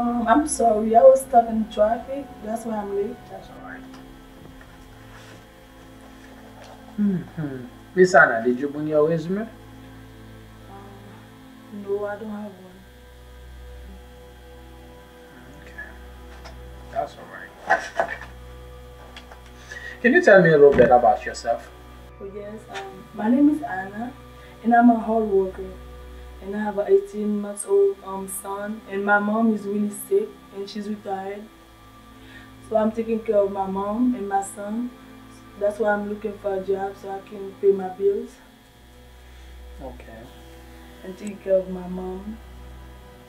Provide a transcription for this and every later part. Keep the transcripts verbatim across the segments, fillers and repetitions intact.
Um, I'm sorry, I was stuck in traffic. That's why I'm late. That's all right. Mm-hmm. Miss Anna, did you bring your resume? Um, no, I don't have one. Okay. That's all right. Can you tell me a little bit about yourself? Oh, yes, um, my name is Anna, and I'm a hard worker. And I have an eighteen months old, um, son, and my mom is really sick, and she's retired. So I'm taking care of my mom and my son. That's why I'm looking for a job so I can pay my bills. Okay. And taking care of my mom.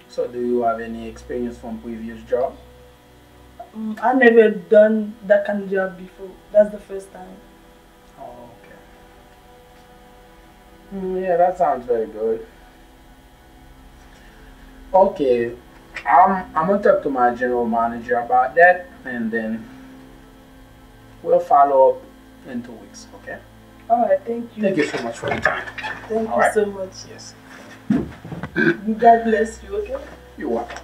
So, do you have any experience from previous job? Mm, I never done that kind of job before. That's the first time. Oh, okay. Mm, yeah, that sounds very good. Okay, I'm, I'm gonna talk to my general manager about that, and then we'll follow up in two weeks, okay? All right, thank you. Thank you so much for your time. Thank you so much. Yes. God bless you, okay? You're welcome.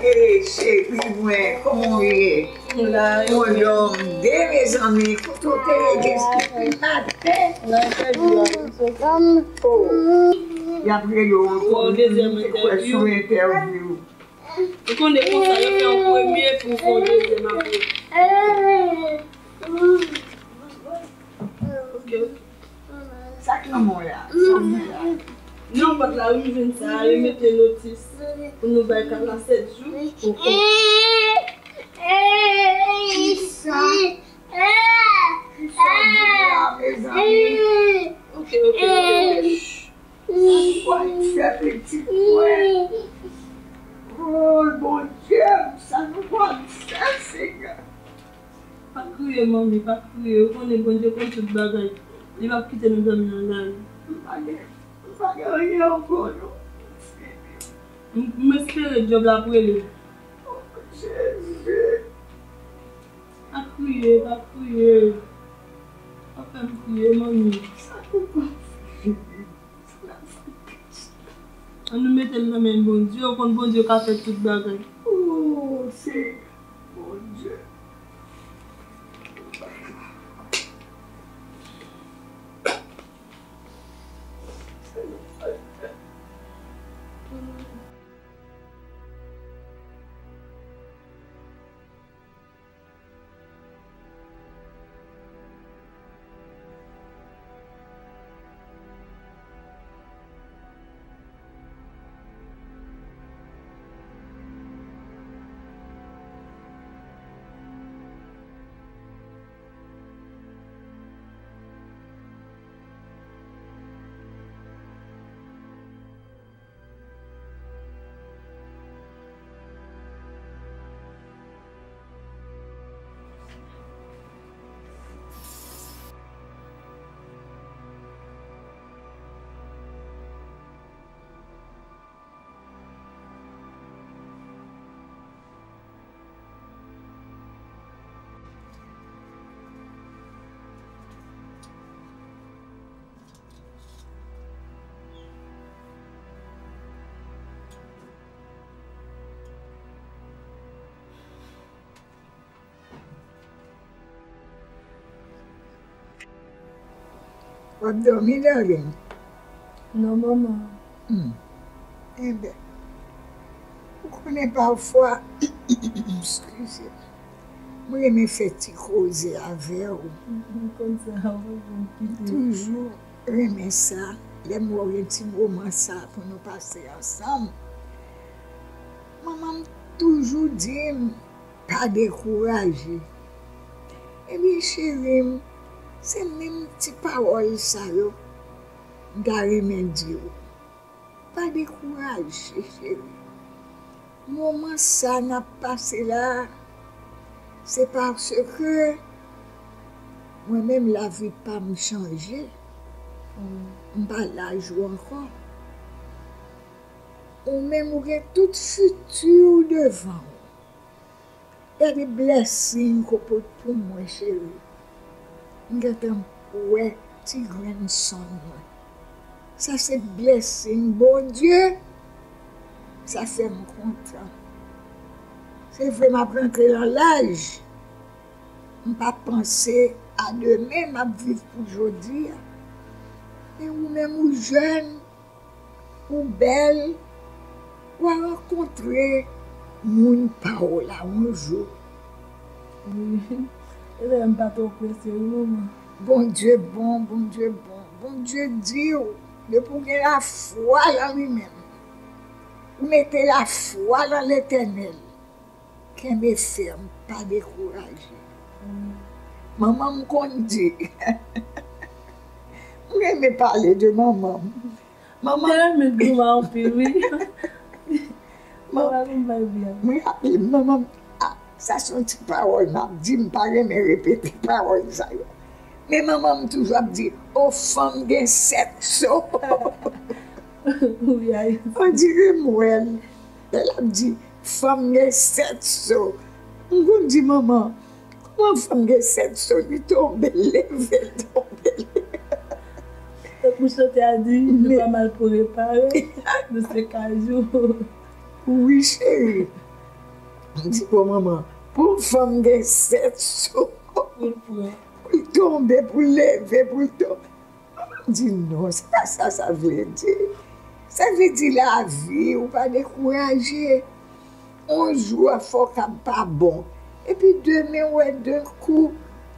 Hey, cheri mwen, kòman w ye? Mon dòm de, mezanmi, kote w te ye depi maten? Oh, y ap rele w ankò, m te kwè sou entèvyou. Ou konnen konsa, yo fè yon premye pou fè yon dezyèm apre. Ok. Sa k nan men w la? Sa w gen la? Nan pòt la, wi, m jwenn sa. Yo mete notis pou nou bay kay la sèt jou. Ok. Kisa? Kisa w di la, mezanmi? Ok, ok, ok, ok. Sa nou pral fè, pitit mwen? O Bondye m, sa nou pral fè, Senyè? Pa kriye, manmi, pa kriye. Ou konnen Bondye konn tout bagay. Li p ap kite nou dòmi nan lari. M pa gen, m pa gen anyen ankò, non. M, m espere djòb la ap rele. O Jezi. Pa kriye, pa kriye. Pa fè m kriye, manmi. Sa nou pral fè? Ann nou mete l nan men Bondye, ou konn Bondye ka fè tout bagay. O, Senyè, Bondye. W ap dòmi, darling? Non, manman. Hmm. Enben, ou konnen pafwa, eskize m, mwen renmen fè ti koze avè w. M konn sa, ou pa janm kite. Toujou renmen sa, lè m wè w gen ti moman sa pou nou pase ansanm. Manman m toujou di m, pa dekouraje. Ebyen, cheri m, se menm ti pawòl sa yo m ta renmen di w. Pa dekouraje, cheri. Moman sa n ap pase la a, se paske mwen menm, lavi pa m chanje. M pa laj ou ankò. Ou menm, ou gen tout fiti w devan w. Gade blessing ke w pote pou mwen, cheri. M gentan wè ti grenn son mwen. Sa se blessing Bondye. Sa fè m kontan. Se vre, m ap rantre nan laj. M pa panse a demen, m ap viv pou jodi a. Men ou menm, ou jèn, ou bèl, w a rankontre moun pa w la yon jou. Wi. E lè m pa twò prese wi, manman. Bondye bon, Bondye bon. Bondye di w, depi w gen lafwa nan li menm, ou mete lafwa nan Letènèl, kenbe fèm, pa dekouraje. Manman m konn di, m renmen pale de manman m. Manman m te renmen Gloma anpil, wi. Manman m, mwen raple m, manman m, ah, sa se yon ti pawòl m ap di, m pa renmen repete pawòl sa yo. Men manman m toujou ap di, o, fanm gen sèt so. Wi, Ayiti. On dirait m wè l. Lè l ap di, fanm gen sèt so. M konn di, manman, kòman fanm gen sèt so? Li tonbe, l leve, l tonbe, l leve. Tankou chante a di, nou pa mal pou repare, nou se kajou. Wi, cheri. M di, bon, manman, pou yon fanm gen sèt so, pou l pran, pou l tonbe, pou l leve, pou l tonbe. Manman di, non, se pa sa sa vle di. Sa vle di lavi, ou pa dekouraje. On jou a fè w kab pa bon. Epi demen, ou wè, de kou,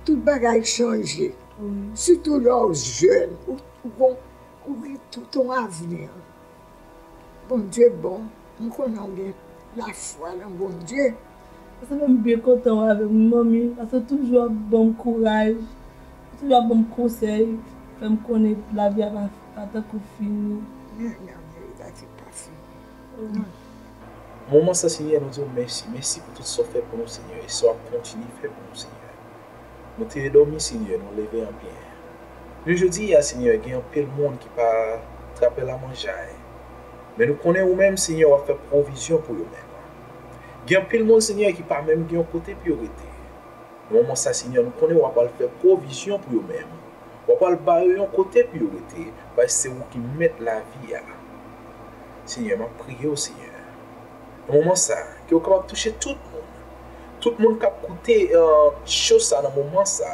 tout bagay chanje. Wi. Sitou lè w jèn, ou, ou gon, ou gen tout yon avni. Bondye bon, m konnen w gen lafwa nan Bondye. Paske m byen kontan w avè m, manmi, paske w toujou ap ban m kouraj, w toujou ap ban m konsèy, fè m konnen lavi a pa, pa tankou fini. Non, non, non, lavi pa fini. Non. Moman sa, Senyè, nou di w mèsi. Mèsi pou tout sa w fè pou nou, Senyè, e sa w ap kontinye fè pou nou, Senyè. Nou te dòmi, Senyè, nou leve anpil. Men jodi a, Senyè, gen anpil moun ki pa trape lamanjay. Men nou konnen ou menm, Senyè, w ap fè pwovizyon pou yo menm. Gen anpil moun, Senyè, ki pa menm gen yon kote pou yo rete. Nan moman sa, Senyè, nou konnen w ap al fè pwovizyon pou yo menm. W ap al ba yo yon kote pou yo rete, paske se ou ki mèt lavi a. Senyè, m ap priye w, Senyè. Nan moman sa, ke w kapab touche tout moun. Tout moun k ap koute, euh, show sa nan moman sa,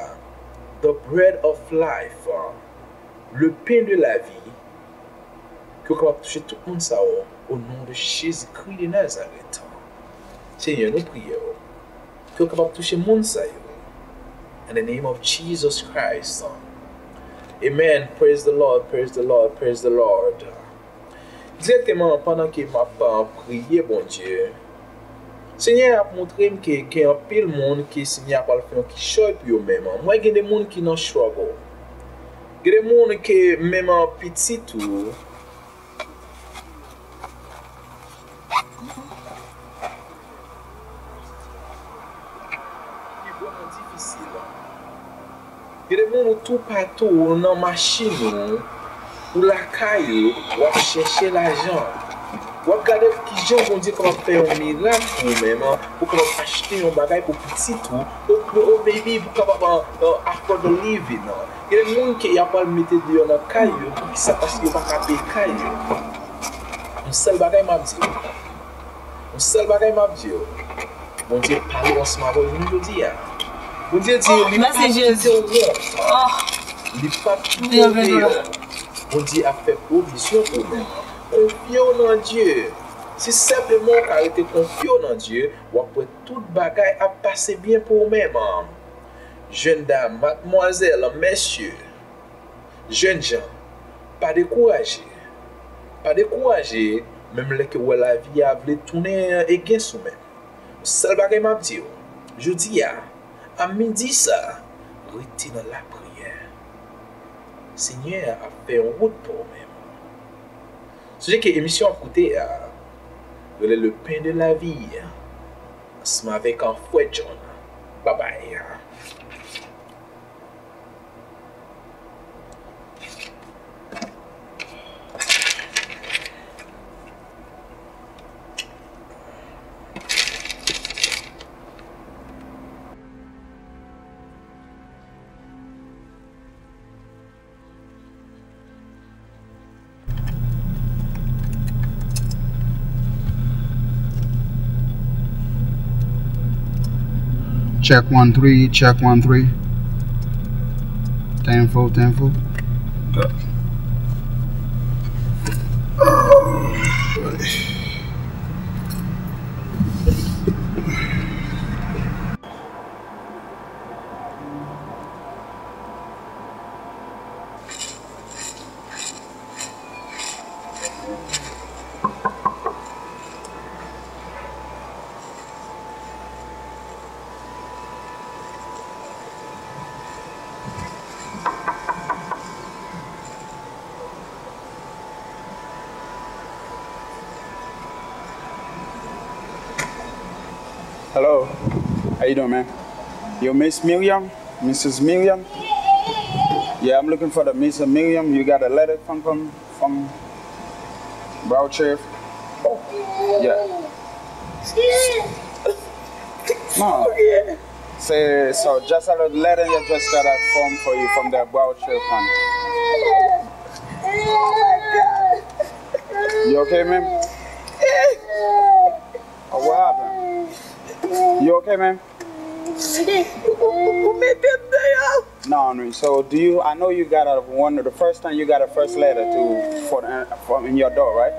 The Bread of Life, euh, le pain de la vie, ke w kapab touche tout moun sa yo, au nom de Jésus-Christ de Nazareth. Senyè, nou priye w, ke w kapab touche moun sa yo. In the name of Jesus Christ. Amen. Praise the Lord, praise the Lord, praise the Lord. Dirèkteman, pandan ke m ap, uh, priye Bondye, Senyè a ap montre m ke gen anpil moun ke Senyè a pral fè yon kichòy pou yo menm. M wè gen de moun ki nan struggle. Gen de moun ke menm, uh, pitit ou, ki vrèman difisil. Gen de moun ou toupatou, ou nan machin ou, ou lakay ou, w ap chèche lajan. W ap gade kijan Bondye kapab fè yon mirak pou ou menm, pou kapab achte yon bagay pou pitit ou, ou, ou, ou maybe pou kapab, uh, uh, afford the living. Gen de moun ke y ap al mete deyò nan kay yo, poukisa? Paske yo pa ka peye kay yo. Yon sèl bagay m ap di w. Yon sèl bagay m ap di w. Bondye pale ansanm avè w jounen jodi a. Bondye di li pa kite w wont. Oh, Li p ap kite w deyò. Bondye ap fè pwovizyon pou ou menm. Konfye w nan Dye. Si senpleman w ka rete konfye w nan Dye, w ap wè tout bagay ap pase byen pou ou menm. Jèn dam, madmwazèl, mesye, jènjan, pa dekouraje. Pa dekouraje, menm lè ke w wè lavi a vle tounen against ou menm. Sèl bagay m ap di w, jodi a, a midi sa, rete nan lapriyè. Senyè a ap fè yon wout pou ou menm. Sonje ke emisyon w ap koute a rele Le pain de la vie, ansanm avèk, uh, Frè John. Babay. Check one three, check one three. Ten four, ten four. Hello. How you doing, man? Yo, Miss Miriam? Missus Miriam? Yeah, I'm looking for the Missus Miriam. You got a letter from, from, from Brown Sheriff? Oh, yeah. No. Say, so just a little letter, you just got a form for you from the Brown Sheriff, man. You okay, man? Oh, what happened? You okay, man? Ou mete m deyò. No, no. So do you? I know you got a one. The first time you got a first letter to for the, from in your door, right?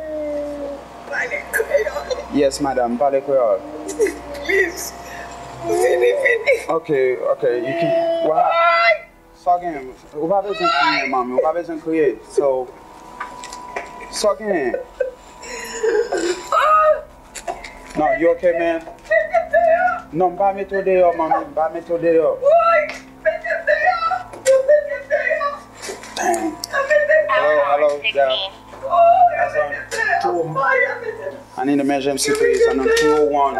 Pale kreyòl. Yes, madam. Pale kreyòl. Please. Vini, vini. Okay, okay. You can. What? Ay! Sa w genyen? Ou pa bezwen kriye, manmi. Ou pa bezwen kriye. So, sa w genyen? No, you okay, man? Non, m pa mete w deyò, manmi. M pa mete w deyò. Dang. Hello, hello, yeah. That's on two. I need emergency, please. On two oh one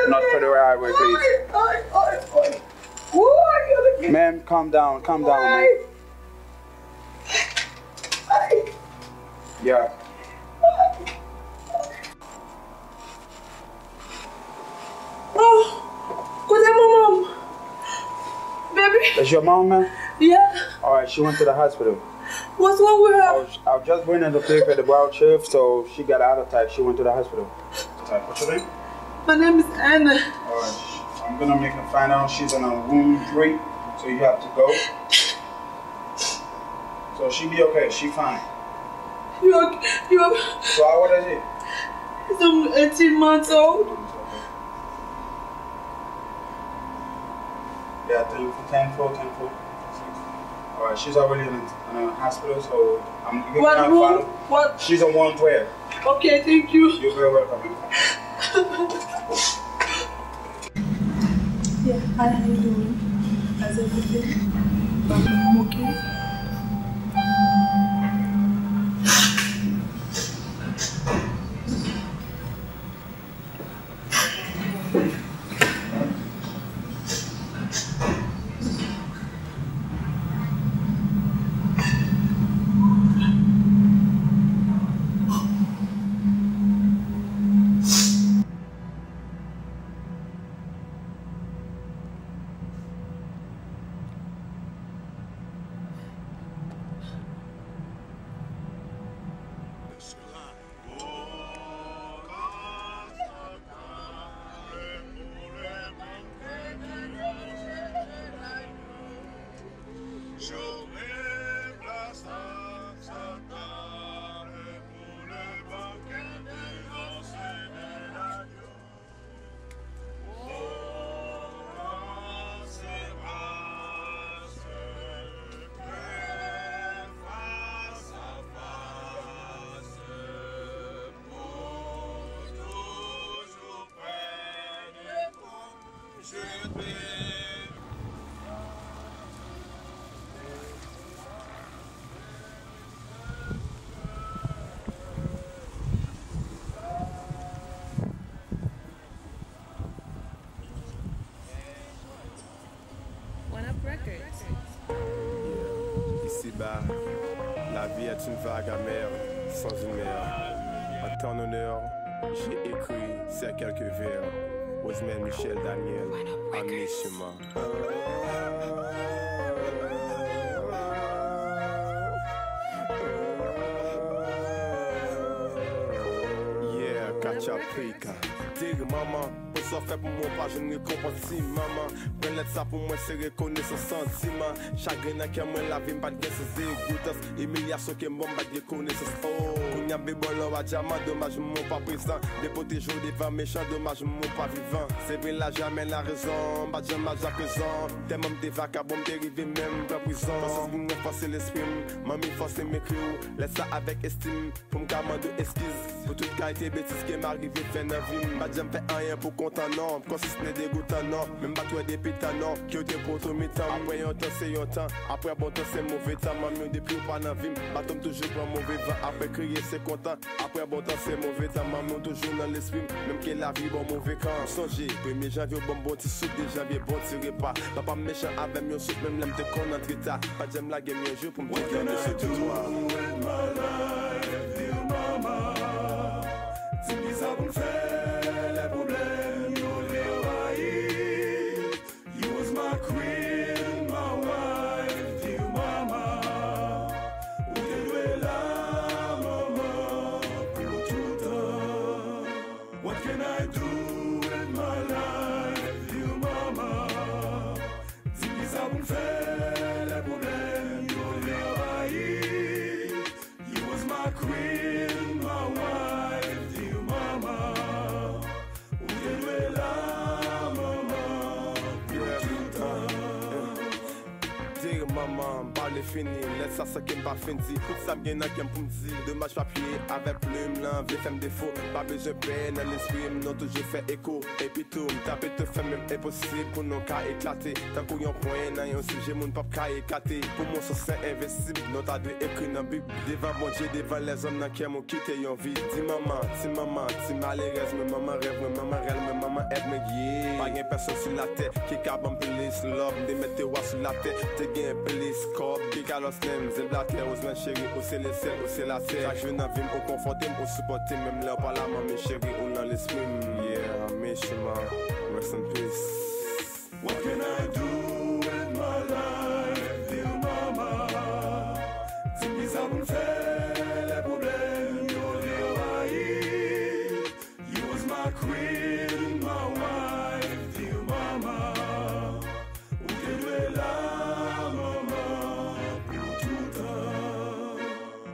North Federal Highway, please. Ma'am, calm down, calm down, man. Yeah. Oh, kote manman m? Baby. Is your mom, man? Yeah. All right, she went to the hospital. What's wrong with her? I was, I was just waiting to pay for the Brown Sheriff, so she got a heart attack. She went to the hospital. What's your name? My name is Anna. All right. I'm gonna make a find out. She's in a room three, so you have to go. So she be okay. She fine. You okay? You okay? So how old is she? Some eighteen months old. Yeah, ten, ten, four, ten, four. All right, she's already in, in a hospital, so I'm gonna follow. What room? What? She's on one twelve. Okay, thank you. You're very welcome. Yeah, hi, how you doing? How's everything? I'm okay. La vie est une vague amère, sans une mer. En ton honneur, j'ai écrit ces quelques vers. Rosemary Michel Daniel, Amishima. Yeah, Kachapika. Diri manman, pou sa w fè pou mwen, w pa jwenn rekonpans ti manman. Pran lèt sa pou mwen, se rekonesans santiman. Chagren nan kè mwen, lavi m pa t gen sans degoutans. Imilyasyon ke m ban m pa t gen konesans. Oh, kounye a m vle ba w lò a dyaman, domaj mwen pa prezan. Vle pwoteje w devan mechan, domaj mwen pa vivan. Se vre laj amèn larezon, m pa t janm laj aprezan. Tèlman m te vakabon, m te rive menm pran prizon. Konsyans pou mwen fòse lespri m, manmi fòse m ekri w lèt sa avèk estim. Pou m ka mande w eskiz pou tout kalite betiz ke m arive fè nan vi m. M pa t janm fè anyen pou kontan non, konsisne degoutan non. Men m pa t wè depi tan non ke w te poto mitan m. Apre yon tan se yon tan, apre bon tan se move tan. Manmi w depi w pa nan vi m, bato m toujou pran move van. Apre kriye se kontan, apre bon tan se move tan. Manmi w toujou nan lespri m, menm ke lavi ba w move kan. M sonje premye janvye w ban m bon ti soup, de janvye bon ti repa. Papa m mechan avè m yon soup, menm lè m te konn antre ta. Pa t janm lage m yon jou pou m te tande sou teritwa. What can I do with my life, dear mama? Di m kisa pou m fè, lè pwoblèm yo vle anvayi. You was my queen, my wife, dear mama. Ou te dwe la, manman, pou toutan. What can I do with my life, dear mama? Di m kisa pou m fè, lè pwoblèm yo vle anvayi. You was my queen, my wife, dear mama. Ou te dwe la, manman, pou toutan. Diri manman, m pa vle fini. Lèt sa san ke m pa fin di tout sa m gen nan kè m pou m di. Domaj papye avèk plim lan vle fè m defo. Pa bezwen pè nan lespri m, non toujou fè eko. Epi tou, m ta pito fè menm enposib pou nou ka eklate. Tankou yon pwen nan yon sijè moun p ap ka ekate. Pou mwen, w se sen envensib, non ta dwe ekri nan Bib. Devan Bondye, devan lèzòm, nan kè m ou kite yon vid. Di manman, ti manman, ti malerèz mwen, manman rèv mwen, manman rèl mwen, manman èv mwen, yeah. Pa gen pèsonn sou latè ki ka ban m plis love. M te mèt te wa sou latè, te gen plis kòb. Ki ka lòs menm, zen blatè, Rosemary cheri, ou se lesyèl, ou se latè. Chak jou nan vi m, ou konfòte m, ou sipòte m, menm lè w pa la, manmi cheri, ou nan lespri m. Yeah, Amishima, rest in peace. What can I do with my life, dear mama? Di m kisa pou m fè, lè pwoblèm yo vle anvayi. You was my queen, my wife, dear mama. Ou te dwe la, manman, pou toutan.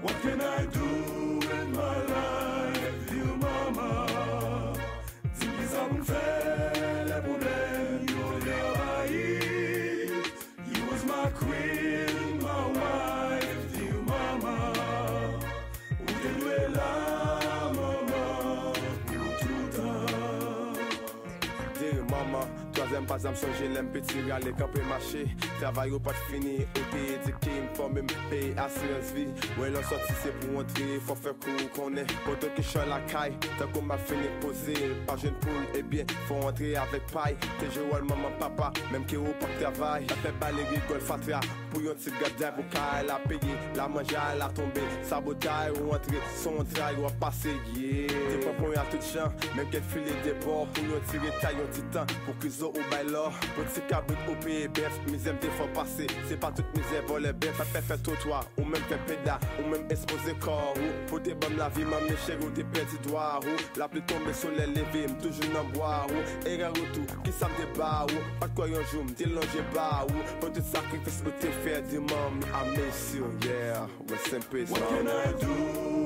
What can I do with my life, dear mama? Di m kisa pou m fè, lè pwoblèm yo vle anvayi. You was my queen, my wife, dear mama. Ou te dwe la, manman, pou toutan. Diri manman, twazyèm pa janm sonje lè m piti, rale kanpe mache. Travay ou pa t fini, ou te edike m, fòme m, peye asirans vi. Wè lè w sòti se pou w antre, fò w fè kou w konnen. Poto kichòy lakay, tankou m ap fin ekspoze. Pa jwenn poul, ebyen, fò w antre avèk pay. Te jwe wòl manman papa, menm ke ou p ap travay. Pa fè bale rigòl fatra, pou yon ti gad day pou kay la peye. La manje a la tonbe, sabotay ou antre, son tray w ap pase, yeah. Te pran ponya tout jan, menm kèk file de bò. Pou yon ti retay, yon ti tan, pou krizo ou bay lò. Pou ti kabrit ou peye bèf, mizè m te fè w pase. Se pa tout mizè vòlè bèf, pa fè fè twotwa. Ou menm fè peda, ou menm ekspoze kò ou. Pou te ban m lavi, manmi cheri, ou te pèdi dwa ou. Lapli tonbe, solèy leve, m toujou nan bwa ou. Erè ou tou, kisa m te ba ou? Pa t kwè yon jou m te lonje ba ou. Pou tout sakrifis ou te fè, di manmi, I miss you, yeah. Rest in peace, mama. What can I do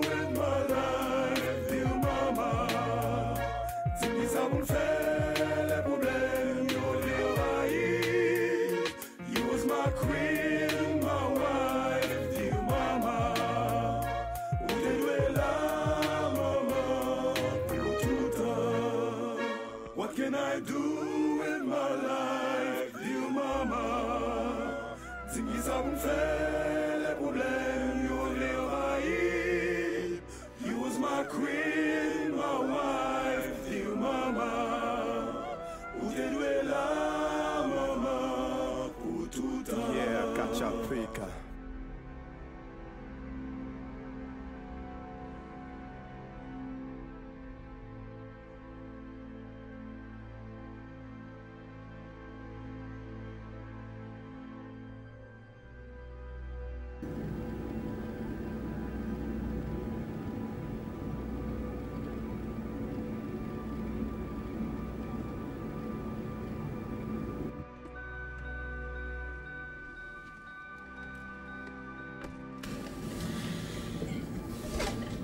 with my life, dear mama? Di m kisa pou m fè, lè pwoblèm yo vle anvayi. You was my queen, my wife, dear mama. Ou te dwe la, manman, pou toutan. What can I do with my life, dear mama? Di m kisa pou m fè, lè pwoblèm yo vle anvayi. You was my queen, my wife, dear mama.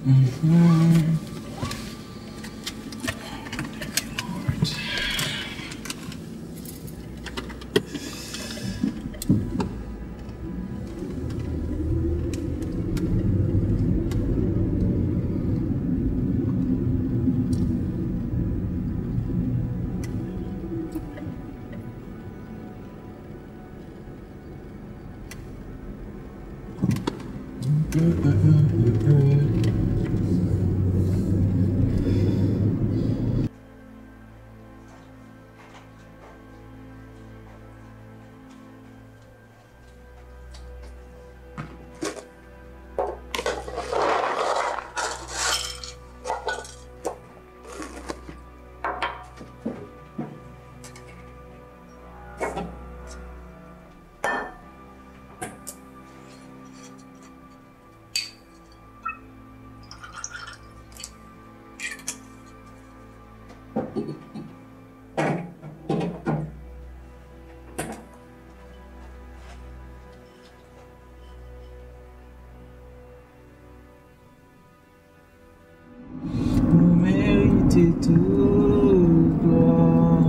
Mhm. Ou merite tout glwa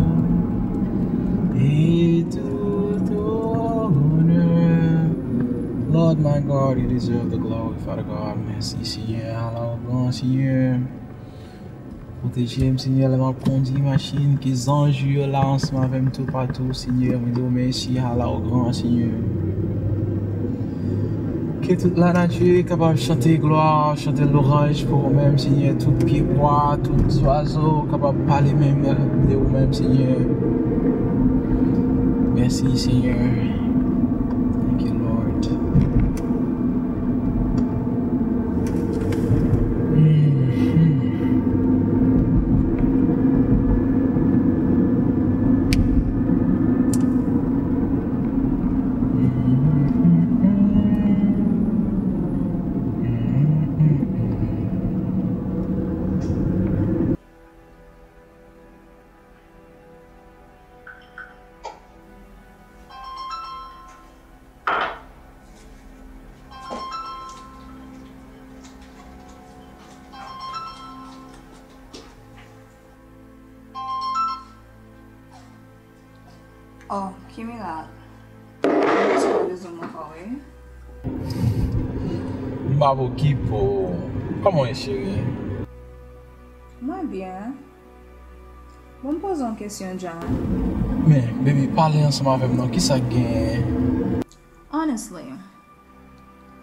e tout onè. Lord my God, you deserve the glory, Father God. Mèsi, Senyè. Ala w gran, Senyè. Pwoteje m, Senyè, lè m ap kondi machin, ke zanj ou yo la ansanm avè m toupatou, Senyè. Mwen di w mèsi, ala w gran, Senyè. Ke tout lanati kapab chante glwa, chante lwanj pou ou menm, Senyè. Tout pyebwa, tout zwazo kapab pale menm de ou menm, Senyè. Mèsi, Senyè. Thank you, Lord. Oh, Kimira, mwen sou rezon mwen fò, wi. M ap okipe w. Kòman w ye, cheri? Mwen byen. Bon, m poze yon kesyon, John. Men, baby, pale ansanm avè m non, kisa k genyen? Honestly,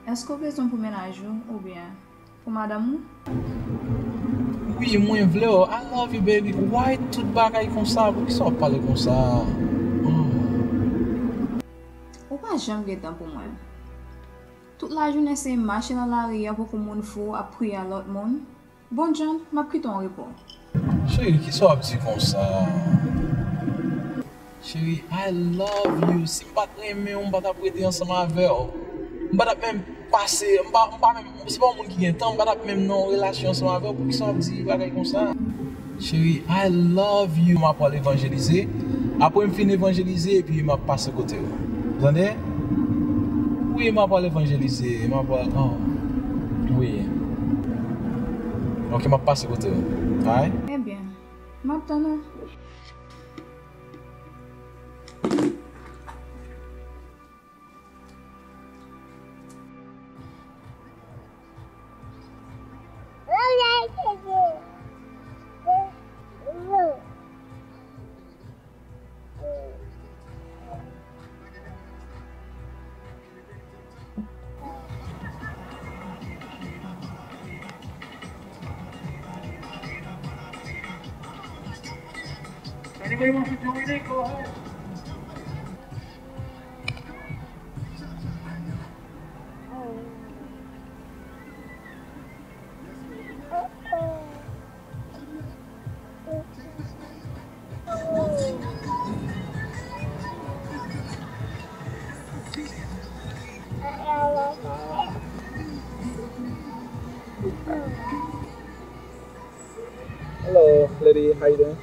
èske w bezwen pou mennaj ou oubyen pou madanm ou? Wi, mwen vle w. I love you, baby. Why tout bagay konsa? Poukisa w ap pale konsa? Oh. Ou pa janm gen tan pou mwen. Tout lajounen se mache nan lari a, poko moun fou ap priye a lòt moun. Bon, John, m ap kite w an repo. Cheri, kisa w ap di konsa? Cheri, I love you. Si m pa t renmen w, m pa t ap rete ansanm avè w. M pa t ap menm pase, m pa, m pa menm, si se pa yon moun ki gen tan, m pa t ap menm nan yon relasyon ansanm avè w. Poukisa w ap di bagay konsa? Cheri, I love you. M ap al evanjelize. Apre m fin evanjelize, epi m ap pase kote w. Ou tande? Wi, m ap al evanjelize. M ap al, oh. Wi. Ok, m ap pase kote w. Alright? Ebyen, m ap tann ou. Anybody want to join in? Go ahead. Hello, lady. How you doing?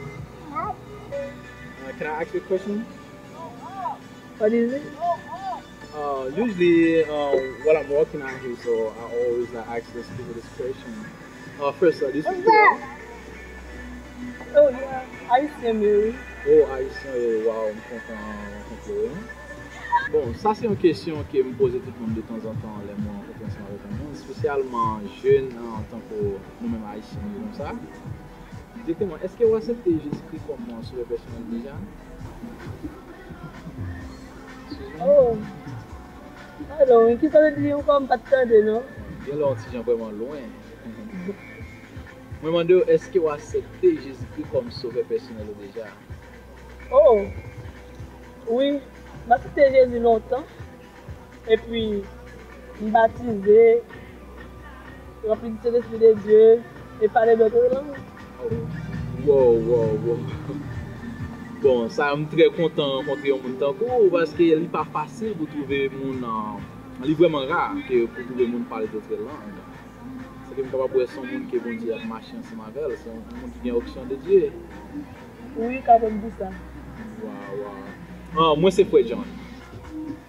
Uh, can I ask you a question? What is it? Uh, usually, uh, while I'm walking out here, so I always uh, ask those people this question. Uh, first, uh, this is What's that? Oh, yeah. Ayisyen, wi. Oh, Ayisyen, eh, wow, m kontan rankontre w. Bon, sa se yon kesyon ke m poze tout moun de tanzantan lè mwen rankontre ansanm avèk yon moun, espesyalman jèn, uh, tankou nou menm Ayisyen, nou konsa. Direkteman, èske w aksepte Jezikri kòm sovè pèsonèl deja? Oh. Padon, wi, kisa w te di ankò? M pa t tande, non. Gen lè yon ti jan vrèman lwen. Mwen mande w, èske w aksepte Jezikri kòm sovè pèsonèl ou deja? Oh. Wi, m aksepte Jezi lontan. Epi, m batize, ranpli di Sentespri de Dye, e pale dòt lang. Wow, wow, wow. Bon, sa, m trè kontan rankontre yon moun tankou w, paske li pa fasil pou twouve moun, uh, li vrèman ra ke pou twouve moun pale dòt lang. Se ke m kapab wè se yon moun ke Bondye ap mache ansanm avè l, se yon moun ki gen onksyon de Dye. Wi, kapab di sa. Waw, waw. Ah, mwen se frè John.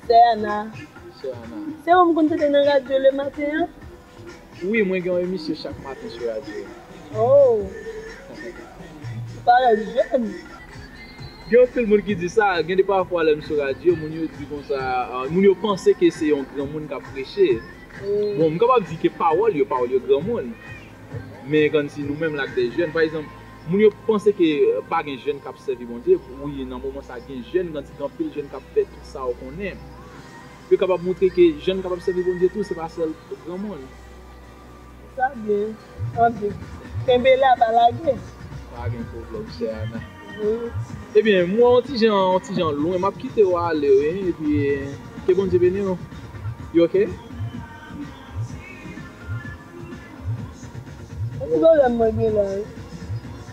Sè Ana. Sè Ana. Se ou m konn tande nan radyo le maten an? Wi, mwen gen yon emisyon chak maten sou radyo. Oh. Ou parèt jèn. Gen anpil moun ki di sa, gen de pafwa lè m sou radyo, moun yo di konsa, ah, moun yo panse ke se yon granmoun k ap preche. Bon, m kapab di ke pawòl yo, pawòl yo granmoun. Men kòmsi nou menm la k de jèn, pa egzanp, moun yo panse ke, euh, pa gen jèn k ap sèvi Bondye. Wi, nan moman sa, gen jèn, kòmsi gen anpil jèn k ap fè tout sa w konnen. Yo kapab montre ke jèn kapab sèvi Bondye tou, se pa sèl granmoun. Sa byen, anpil. Kenbe la, pa lage. Pa gen pwoblèm, sè Ana. Wi. Ebyen, m wè yon ti jan, yon ti jan lwen. M ap kite w ale, wi. Epi, ke Bondye beni w. You okay? Yon ti pwoblèm mwen gen la, wi.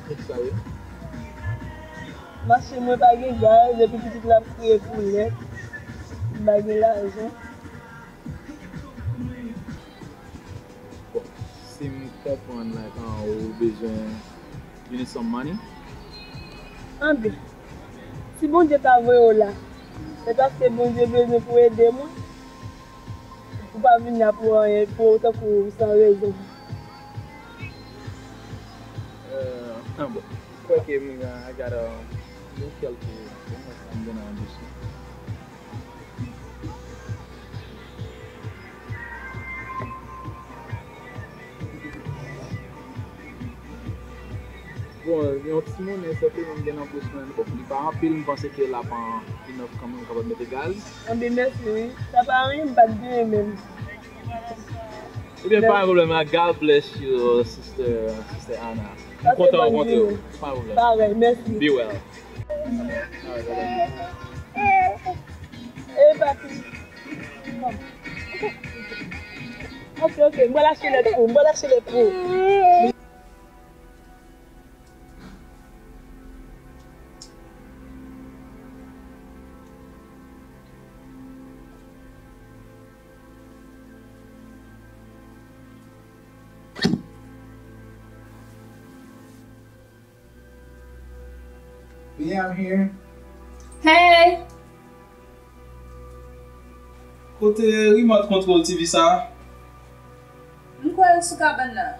Ki sa ye? Machin mwen pa gen gaz, epi pitit la ap kriye pou lèt. M pa gen lajan. Bon, si m konprann, like, ah, ou bezwen, you need some money? Anben, si Bondye ta voye w la, se paske Bondye bezwen pou ede mwen. Ou pa vin la pou anyen, pou tankou san rezon. Euh, ah, bon. Kwè ke m, I got a, yon kèlke, bon, mwen sa m gen nan anbisyon. Bon, yon ti monnen sèlman m gen nan pòch mwen. Bon, li pa anpil, m panse ke l ap enough kanmenm, m kapab mete gaz. Anben, mèsi, wi. Sa pa anyen, m pa t genyen menm. Ebyen, pa gen pwoblèm, ah, God bless you, sister, sister Ana. M kontan rankontre w. Pa gen pwoblèm. Parèy, mèsi. Be well. Alright, bye-bye. E papi. Ok, ok, m pral achte lèt pou ou, m pral achte lèt pou ou. We out here. Hey! Kote remote control T V sa? M kwè l sou kabann nan.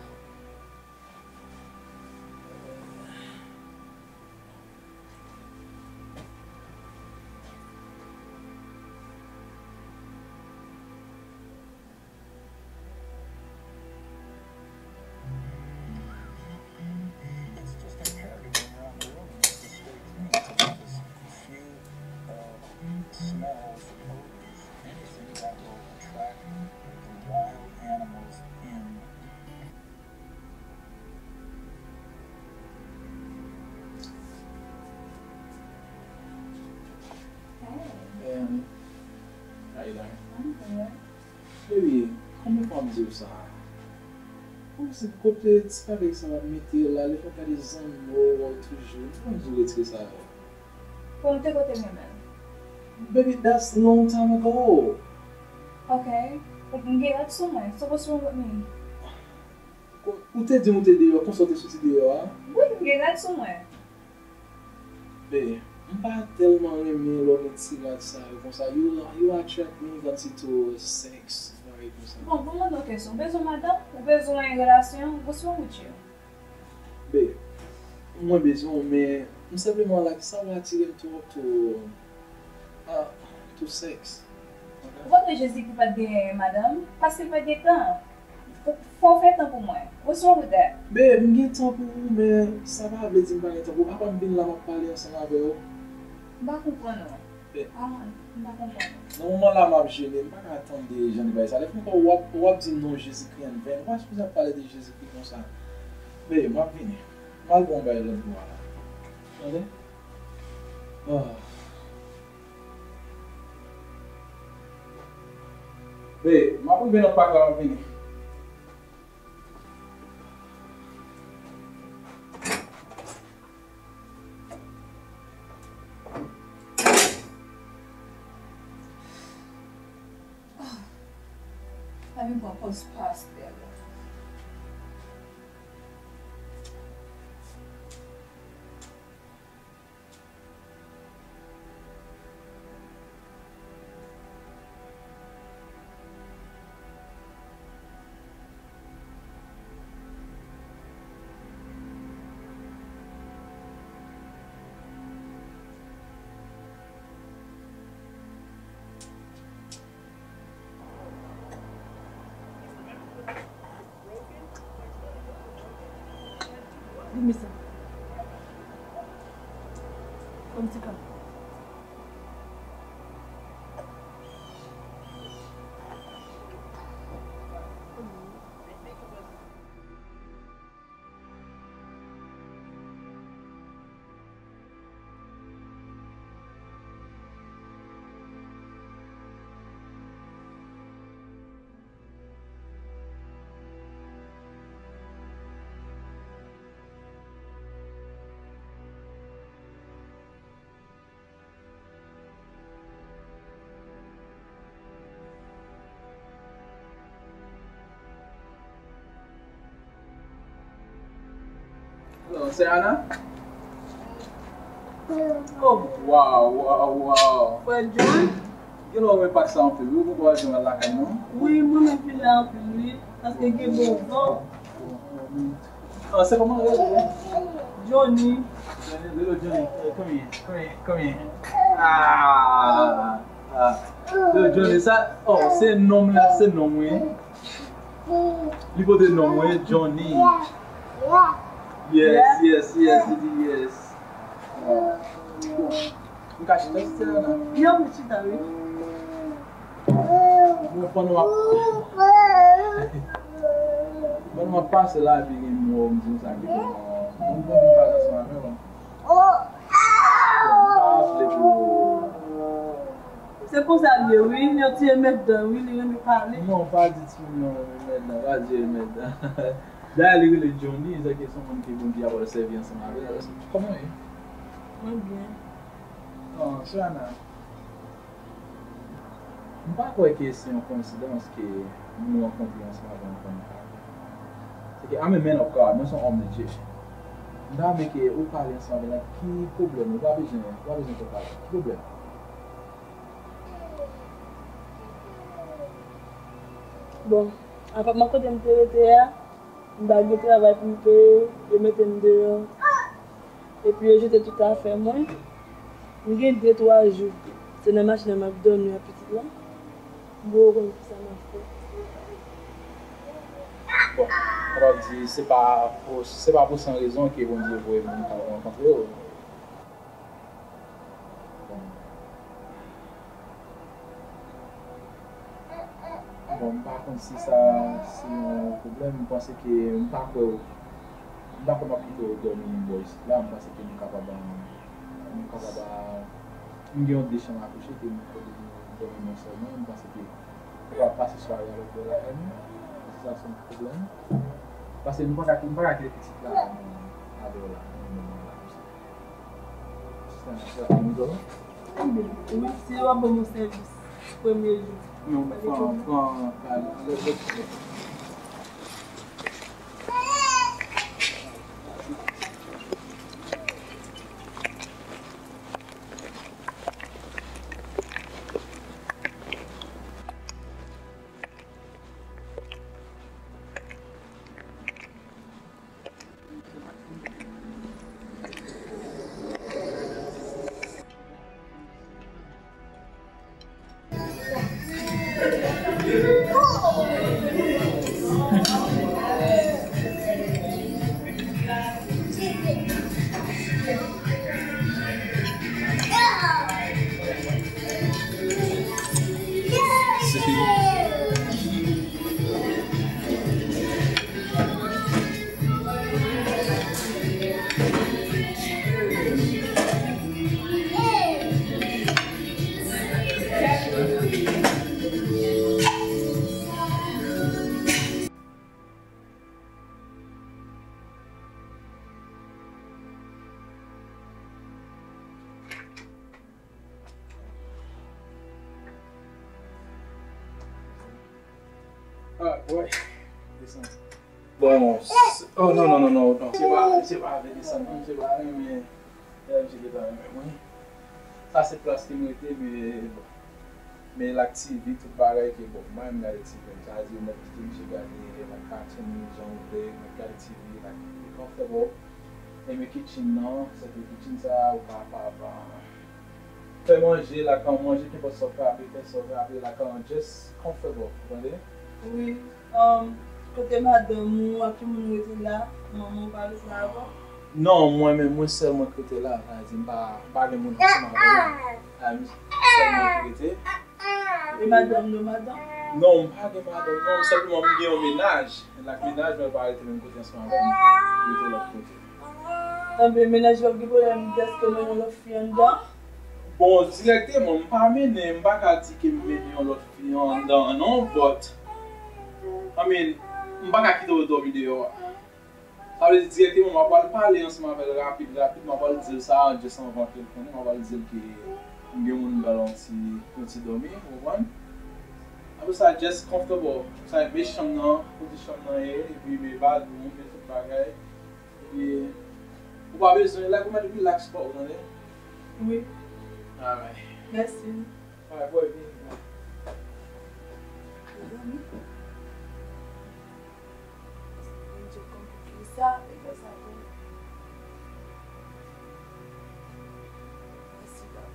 Hey. Hey, honey. How you doing? I'm good. Baby, konbyen fwa m di w sa? Kòmsi kote ti kavèy sa w ap mete yo la, lè fè w gade zanmi w toujou. Mwen di w retire sa yo. Bon, te kote m renmen l. Baby, that's long time ago. Ok. M gen rad sou mwen. So what's wrong with me? Ou te di m ou te deyò, konsa w te soti deyò a? Wi, m gen rad sou mwen. Be, M pa tèlman renmen lè w gen ti rad sa yo konsa. You, you attract me, konsi to sex, bagay konsa. Bon, pou mande w kesyon, ou bezwen madanm? Ou bezwen relasyon? What's wrong with you? Be, mwen bezwen w, men m senpleman like sa w atire m twòp to, ah, to sex. Ou pa kwè Jezikri pa t gen madanm? Paske l pa t gen tan. Fò w fè tan pou mwen. What's wrong with that? Be, m gen tan pou ou, men sa pa vle di m pa gen tan pou ou. Apa m vin la, m ap pale ansanm avè w? M pa konprann ou. Ah, m pa konprann. Nan moman la, m ap jene, m pa ka tande jan de bagay sa. Lè fè w ap, w ap di non Jezikri an venn. Ou pa sipoze ap pale de Jezikri konsa. Be, m ap vini. M al pran yon bagay lòt bò a la. Tande? Ah. Be, m ap rive nan pak la, m ap vini. Ah, pa vin pran pòz pastè la. Di mi sa. Yon ti kan. Hello, Sè Ana? Oh, wow, wow, wow. Frè John? Gen lè w renmen pak sa anpil, wi, ou poko al jwenn al lakay, non? Wi, mwen menm vin la anpil, wi, paske gen bon van. Ah, se kòman rele l? Johnny. Johnny, rele Johnny. Eh, come here, come here, come here. Ah, ah. Yo, Johnny, sa, oh, se non m la, se non m, wi. Li pote non m, wi, Johnny. Yes, yes, yes, li di yes. M ka chita, chita la? Yo, m chita, wi. Mwen, pandan w ap, pandan w ap pase la, epi gen moun m di sa ki bon, mwen, mwen vin pale ansanm avè w. Mwen pa vle pou. Se konsa l ye, wi. Yon ti remèddan, wi, li renmen pale. Non, pa ditou, non, remèddan, pa di remèddan. Dayè, li rele Johnny, se ke se yon moun ke Bondye ap sèvi ansanm avè l. Kòman w ye? Mwen byen. Non, Sè Ana. M pa kwè ke se yon koyensidans ke nou rankontre ansanm avè yon fanm kare. Se ke, I'm a man of God, mwen se yon òm de Dye. M ta renmen ke ou pale ansanm avè l, ki pwoblèm ou, ou pa bezwen, ou pa bezwen fè pale. Ki pwoblèm? Bon, apa mwen kote m te rete a, m pa gen travay pou m peye, yo mete m deyò. Epi yo jete tout afè mwen. M gen de, twa jou, se nan machin nan m ap dòmi ak pitit la. M poko konn kisa m ap fè. Bon, sa vle di se pa pou, se pa pou san rezon ke Bondye voye moun rankontre w. Bon. Bon, m pa konn si sa se yon pwoblèm. M panse ke m pa kwè, m pa kwè m ap kite w dòmi bò isit la. M panse ke nou kapab, nou kapab, m gen yon de chanm a kouche ke m kote nou dòmi non sèlman. M panse ke nou kapab pase sware avèk yo lakay nou. Èske sa se yon pwoblèm? Paske nou pa ka, nou pa ka kite pitit la avè w la nan moman la konsa. Sa, sa, sa, sa, sa. Wi, si w ap ban mwen sèvis premye jou. Non, pran, pran, pran, lè, lè, lè. Wi, desann. Bon, s- oh non, non, non, non, non. Misye pa, misye pa vle desann, non, misye pa renmen. Lè misye gentan renmen mwen. Sa se plas ke m rete, men bon. Men l ak T V, tout bagay ke bon, mwen menm gade T V m. Sa vle di, ou mèt kite misye gade, l ak cartoon, jan ou vle, ou mèt gade T V, l ak li comfortable. E men kitchen nan, se ke kitchen sa, ou kapab, ah, fè manje, l ak an manje, kenpòt sa w ka vle, fè sa w ka vle, l ak an just comfortable, ou tande? Wi. Um, kote madanm ou ak ki moun rete la? Manman ou pa rete la avè w? Non, mwen menm, mwen sèl mwen k rete la. Sa vle di, m pa, m pa gen moun ansanm avè mwen. Ah, m sèl mwen ki rete. E madanm nou, madanm? Non, m pa gen madanm. Non, sèlman m gen yon mennaj. L ak mennaj, men l pa rete menm kote ansanm avè m. Li rete lòt kote. Anben, mennaj ou ap gen pwoblèm dèske w mennen yon lòt fi anndan? Bon, dirèkteman, m pa mennen, m pa ka di ke m mennen yon lòt fi anndan, non, but, I mean, m pa ka kite w dòmi deyò a. Sa vle di, dirèkteman, m ap al pale ansanm avè l rapid, rapid, m ap al di l sa, just anvan ke l konnen, m ap al di l ke m gen moun m pral yon ti, yon ti dòmi, ou konprann? Apre sa, just comfortable. Sa e, men chanm nan, kote chanm nan ye, epi men badroom, men tout bagay. Epi, ou pa bezwen, like, ou mèt relax pa w, tande? Wi. Alright. Mèsi. Alright, boy, vini. Mezanmi. Bondye konplike sa, e fè sa pou nou. Mèsi, Papa.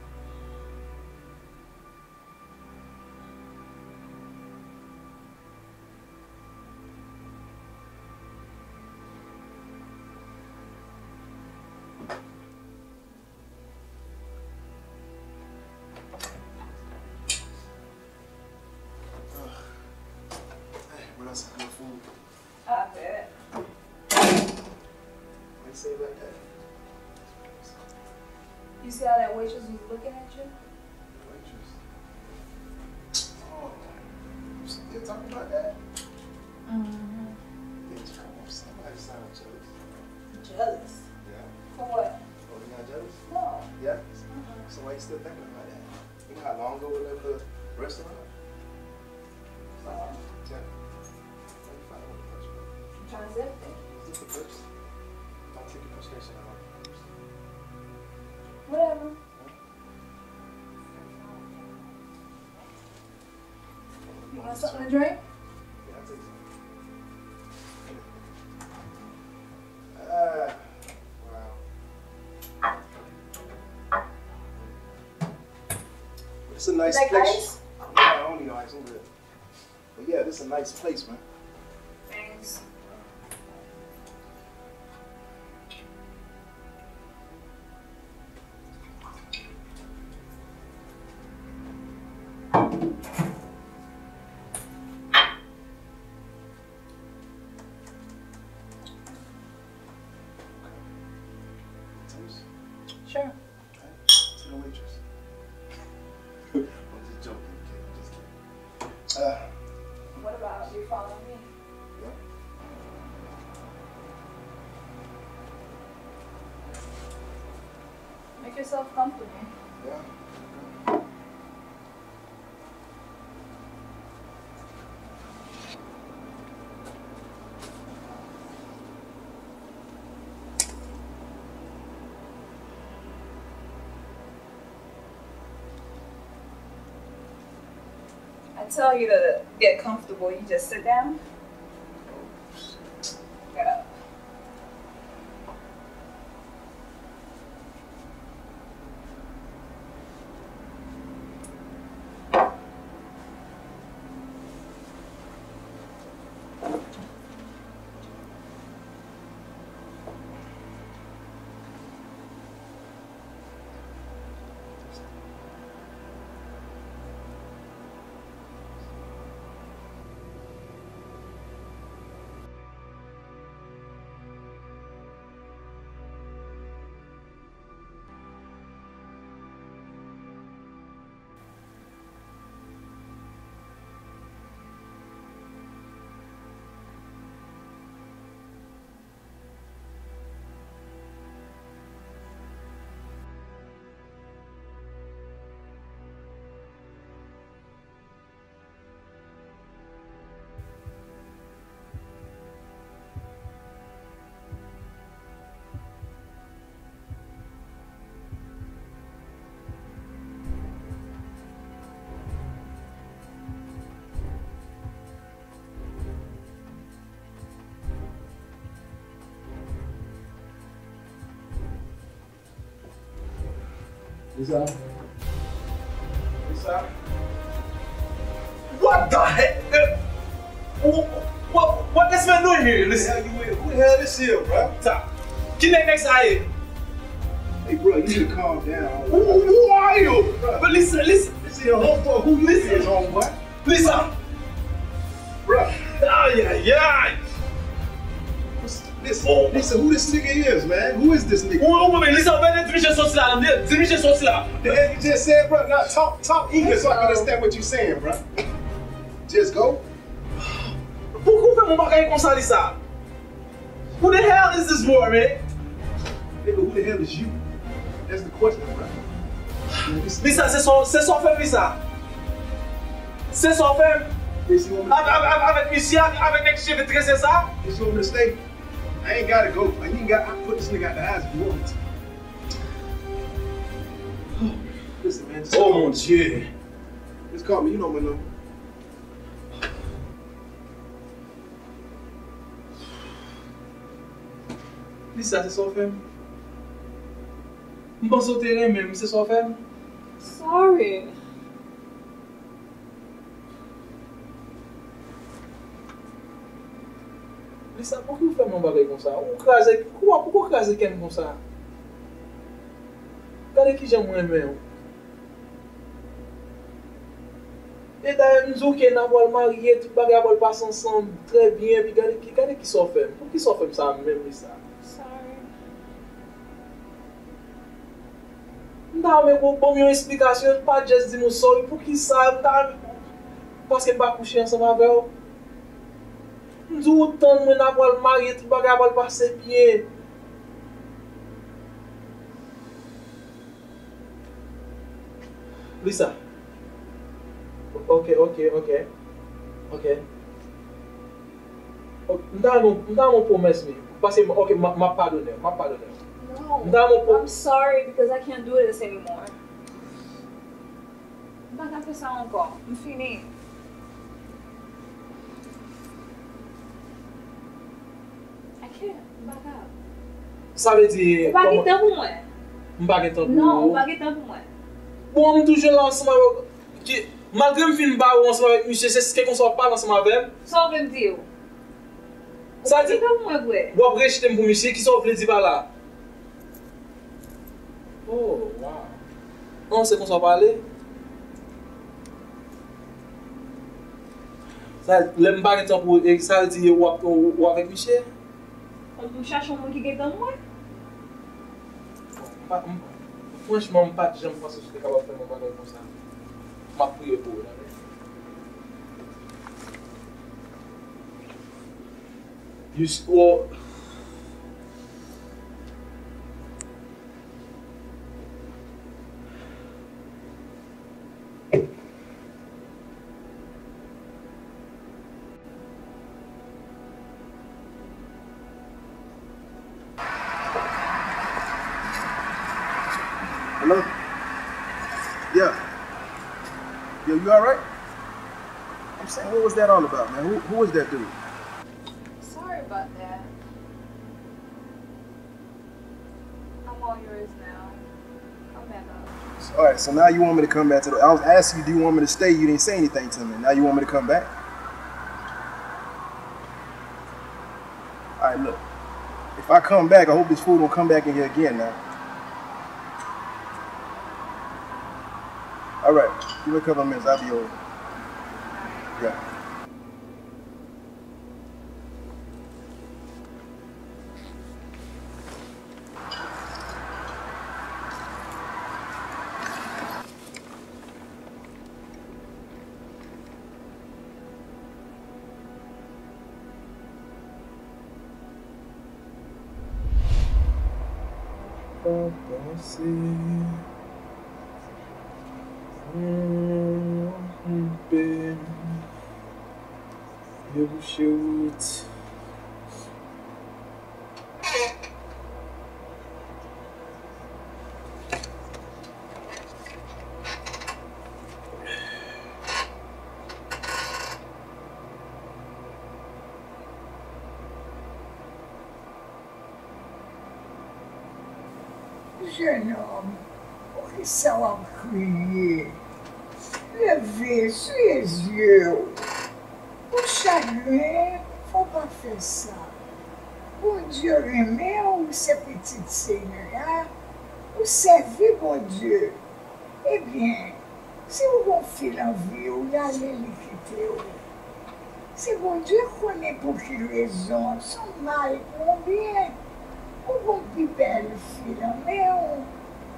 Hey, what else I can do for you? Amen. Why you say it like that? You see how that waitress was looking at you? The waitress? Oh, you still talking about that? Mm-hmm. Things come up. Somebody sound jealous. Jealous? Yeah. For what? Oh, you're not jealous? No. Yeah? Mm-mm. So why you still thinking about that? You know how long ago we left the restaurant? Like, ten. Let me find out what the question was. I'm trying to say everything. Is this the first? Don't take the frustration out of the first. Whatever. Huh? You want something to drink? Yeah, I'll take some. Ah, wow. It's a nice place. Like ice? No, I don't need no ice. I'm good. But yeah, this is a nice place, man. Thanks. Sure. Right? To the waitress. I'm just joking, kid. I'm just kidding. Uh, What about you follow me? Yeah. Make yourself comfortable. Yeah. I tell you to get comfortable, you just sit down. Get up. Lisa. Lisa. What the heck? Eh, wh- wh- what this man doing here? Listen. Who the hell you with? Who the hell is here, bro? Stop. Ki nèg nèg sa ye? Hey, bro, you need to calm down. Who, who are you? But listen, listen. This is your homeboy. Who you is, homeboy? Lisa! Bruh. Ay, ay, ay! Listen, listen, who this nigga is, man? Who is this nigga? Ou, ou, men Lisa, ou bèl di misye soti la, di misye soti la. The hell you just said, bro? Now talk, talk English so I can understand what you saying, bro. Just go. Poukò ou fè m yon bagay konsa, Lisa? Who the hell is this boy, man? Nigga, who the hell is you? That's the question, bro. Lisa, se sa, se sa w fè m, Lisa. Se sa w fè m. Avèk, avèk, avèk misye, avèk, avèk nèg cheve trese sa. If you want me to stay, I ain't gotta go. I ain't got, I put this nigga out the house if you want me to. Listen, man, just Oh, call mon me. Dieu. Just call me. You know my number. Lisa, se sa w fè m? M panse w te renmen m, se sa w fè m? Sorry. Lisa, poukò w fè m yon bagay konsa? Ou kraze, poukò, poukò w kraze kè m konsa? Gade kijan m renmen w. E dayè, m di w ke n a pral marye, tout bagay a pral pase ansanm trè byen, epi gade ki, gade kisa w fè m. Poukisa w fè m sa menm, Lisa? Sorry. M ta renmen pou w ban m yon esplikasyon, pa just di m ou sorry. Poukisa? M ta renmen pou, paske m pa kouche ansanm avè w. M di w tann mwen, n a pral marye, tout bagay a pral pase byen. Lisa. Ok, ok, ok. Ok. Ok, m ta renmen, m ta renmen yon pwomès, wi. Paske, ok, m, m ap padone w, m ap padone w. No, M ta renmen yon pwo- I'm sorry because I can't do this anymore. M pa ka fè sa ankò. M fini. I can't. M pa ka. Sa vle di, Ou pa gen kòman tan pou mwen. M pa gen tan pou Non, ou. ou pa gen tan pou mwen. Bon, m toujou la ansanm avè w. Ki, malgre m fin bare w ansanm avèk misye, se, se konsa w ap pale ansanm avè m? Sa w vle m di w? Sa di, Ou pa gen tan pou mwen vre. W ap rejte m pou misye, kisa w vle di pa la? Oh, wow. An, se konsa w pale? Sa, lè m pa gen tan pou, e, sa vle di w ap, w, w avèk misye? Fòk m chache yon moun ki gen tan pou mwen. M pa, m, franchman, m pa t janm panse w te kapab fè m yon bagay konsa. M ap priye pou ou, tande. You s-, oh. Hello? Yeah. Yo, you alright? I'm saying, what was that all about, man? Who, who was that dude? Sorry about that. I'm all yours now. Come back up. All right, so now you want me to come back to the, I was asking you, do you want me to stay? You didn't say anything to me. Now you want me to come back? All right, look. If I come back, I hope this fool don't come back in here again now. All right, give me a couple of minutes. I'll be over. Yeah. Pa panse m twonpe m. Yo bouche wout. Jenòm, ou Sa w ap kriye? Leve, siye zye w. Pou chagren, fò w pa fè sa. Bondye renmen w, se pitit Senyè a, ou sèvi Bondye. Ebyen, si w gon fi nan vi w, l ale, li kite w. Se Bondye k konnen pou ki rezon, s on mal pou on byen. Ou gon pi bèl fi nan men w,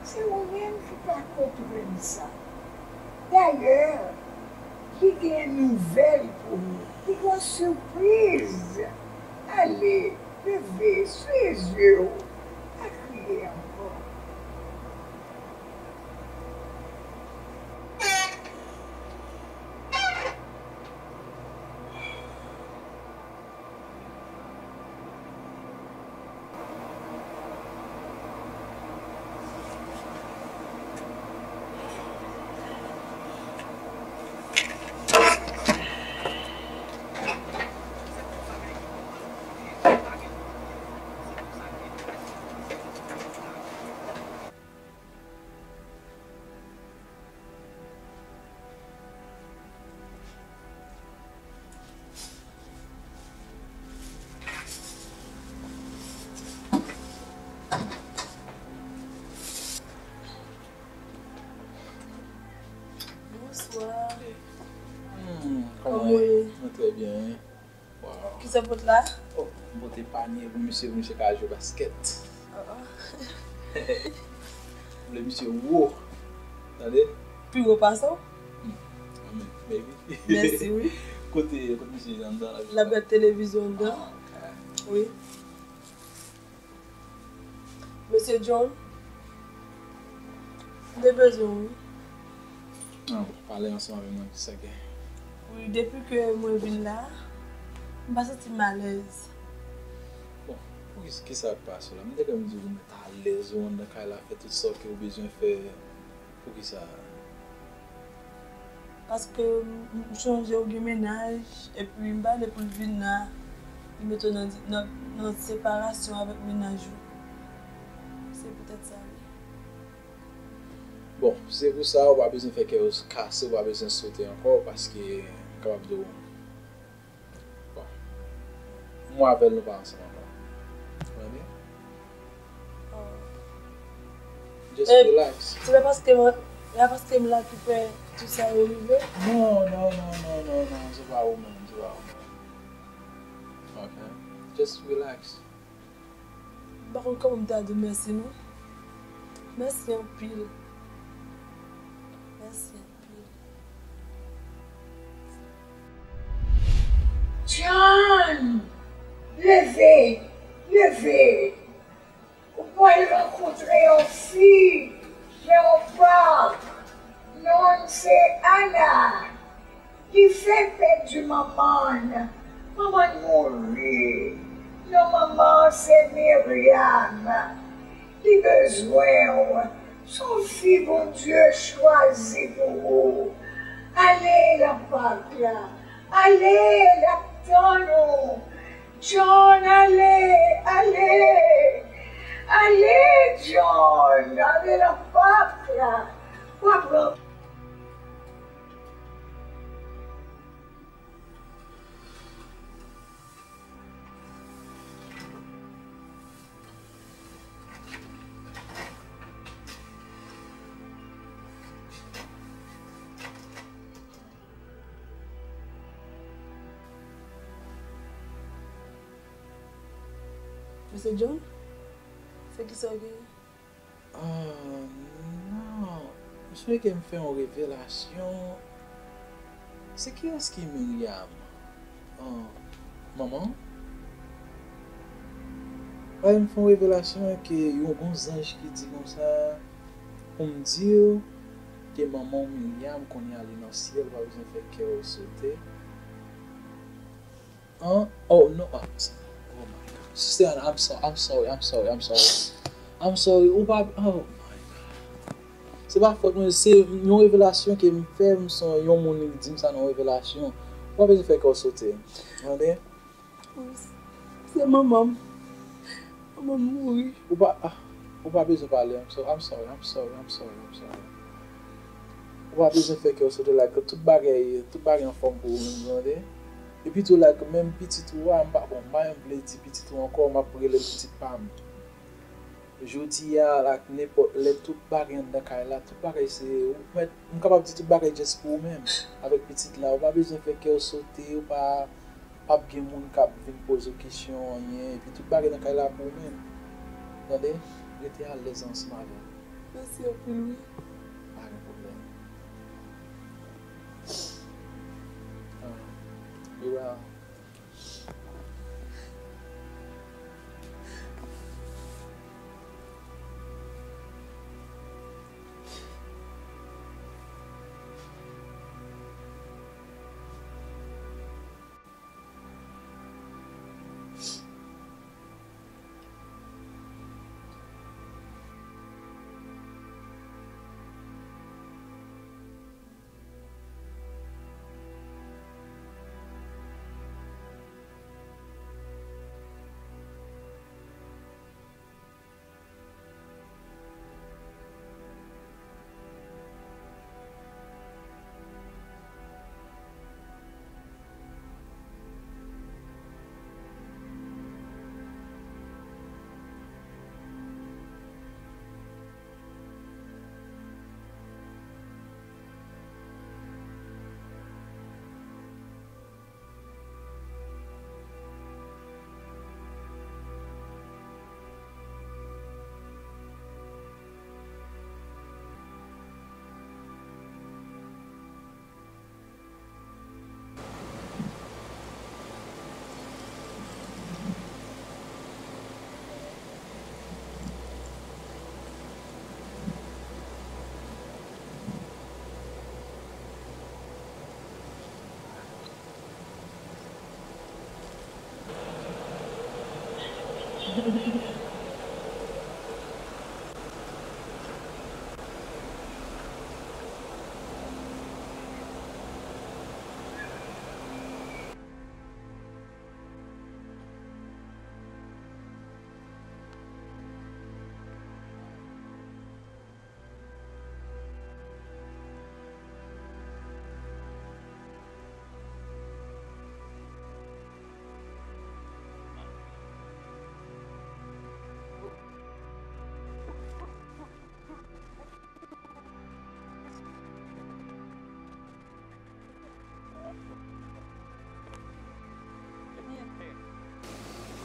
se ou menm ki pa konprann sa. Dayè, li gen nouvèl pou ou, li gon sipriz. Ale, leve, siye zye w, pa kriye ankò. Bonswa. Hmm, kòman w ye? Mwen trè byen. Wow. Kisa w pot la? Oh, m pote panye pou misye, pou misye ka jwe baskèt. Oh, oh. M vle misye wo. Tande? Pi wo pase w? Hmm. Amen. Maybe. Mèsi, wi. Kote, kote misye anndan la? L ap gad televizyon anndan. Ah, ok. Wi. Mesye John, m te bezwen w, wi. Ah, w pale ansanm avè mwen, kisa gen? Wi, depi ke mwen vin la, m pa santi m alèz. Bon, poukisa, kisa k pase w la? M te kwè m di w ou mèt alèz, ou anndan kay la, fè tout sa ke w bezwen fè. Poukisa? Paske m, m chonje w gen mennaj, epi m pa vle pou l vin la, li mete w nan, nan, nan separasyon avèk mennaj ou. Se poutèt sa, wi. Bon, se pou sa, ou pa bezwen fè kè w kase, ou pa bezwen sote ankò, paske m kapab di w, bon, mwen avè l, nou pa ansanm ankò. Ou konprann byen? Oh. Just relax. Se pa paske m, se pa paske m la ki fè tout sa yo rive? Non, non, non, non, non, non, se pa ou menm, se pa ou menm. Ok? Just relax. M pa konn kòman m ta di w mèsi, non. Mèsi anpil. Mèsi anpil. John! Leve! Leve! Ou pral rankontre yon fi nan yon pak. Non l se Ana. Li fenk pèdi manman l. Manman l mouri. Non manman an se Myriam. Li bezwen w. S on fi Bondye chwazi pou ou. Ale nan pak la. Ale, l ap tann ou. John, ale, ale. Ale, John, ale nan pak la. W ap rantre. Mesye John, se kisa w genyen? Ah, non. M sonje ke m fè yon revelasyon. Se kiyès ki Myriam? Ah, manman w? Wi, m fè yon revelasyon ke yon bon zanj ki di konsa pou m di w ke manman w Myriam kounye a li nan syèl, ou pa bezwen fè kè w sote. An? Oh, no. Ah, oh my God. Sister Anna, I'm so, I'm sorry, I'm sorry, I'm sorry. I'm sorry. Ou pa, oh my God. Se pa fòt mwen, se yon revelasyon ke m fè, m son yon moun li di m sa nan yon revelasyon. Ou pa bezwen fè kè w sote. Tande? Wi, se manman m. Manman m mouri. Ou pa, ah. Ou pa bezwen pale, I'm so-, I'm sorry, I'm sorry, I'm sorry, I'm sorry. Ou pa bezwen fè kè w sote, like, tout bagay, tout bagay anfòm pou ou menm, tande? Epi tou, like, menm pitit ou a, m pa, bon, m pa menm vle di pitit ou ankò, m ap rele l pitit pa m. Jodi a, like, nenpòt lè, tout bagay anndan kay la, tout bagay se, ou mèt, m kapab di tout bagay just pou ou menm. Avèk pitit la, ou pa bezwen fè kè w sote, ou pa p ap gen moun k ap vin poze w kesyon, anyen, epi tout bagay nan kay la pou ou menm. Tande? Rete alèz ansanm avè l. Mèsi anpil, wi. Pa gen pwoblèm. Ah, you're welcome.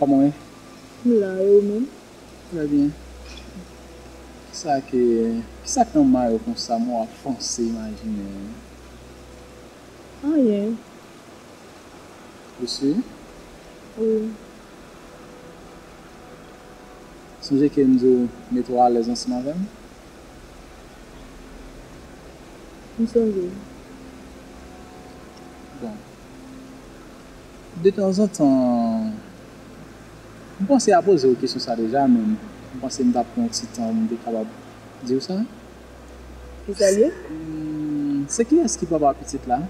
Kòman w ye? M la, e ou menm? Trè byen. Kisa ke, kisa k nan may ou konsa, mwen w ap panse, imajine? Anyen. Ou si? Wi. Sonje ke m di w mete w alèz ansanm avè m? M sonje. Bon. Detanzantan, m panse a poze w kesyon sa deja, men m panse m t ap pran yon ti tan pou m te kapab di w sa. Kisa l ye? Hmm, se kiyès ki papa pitit la?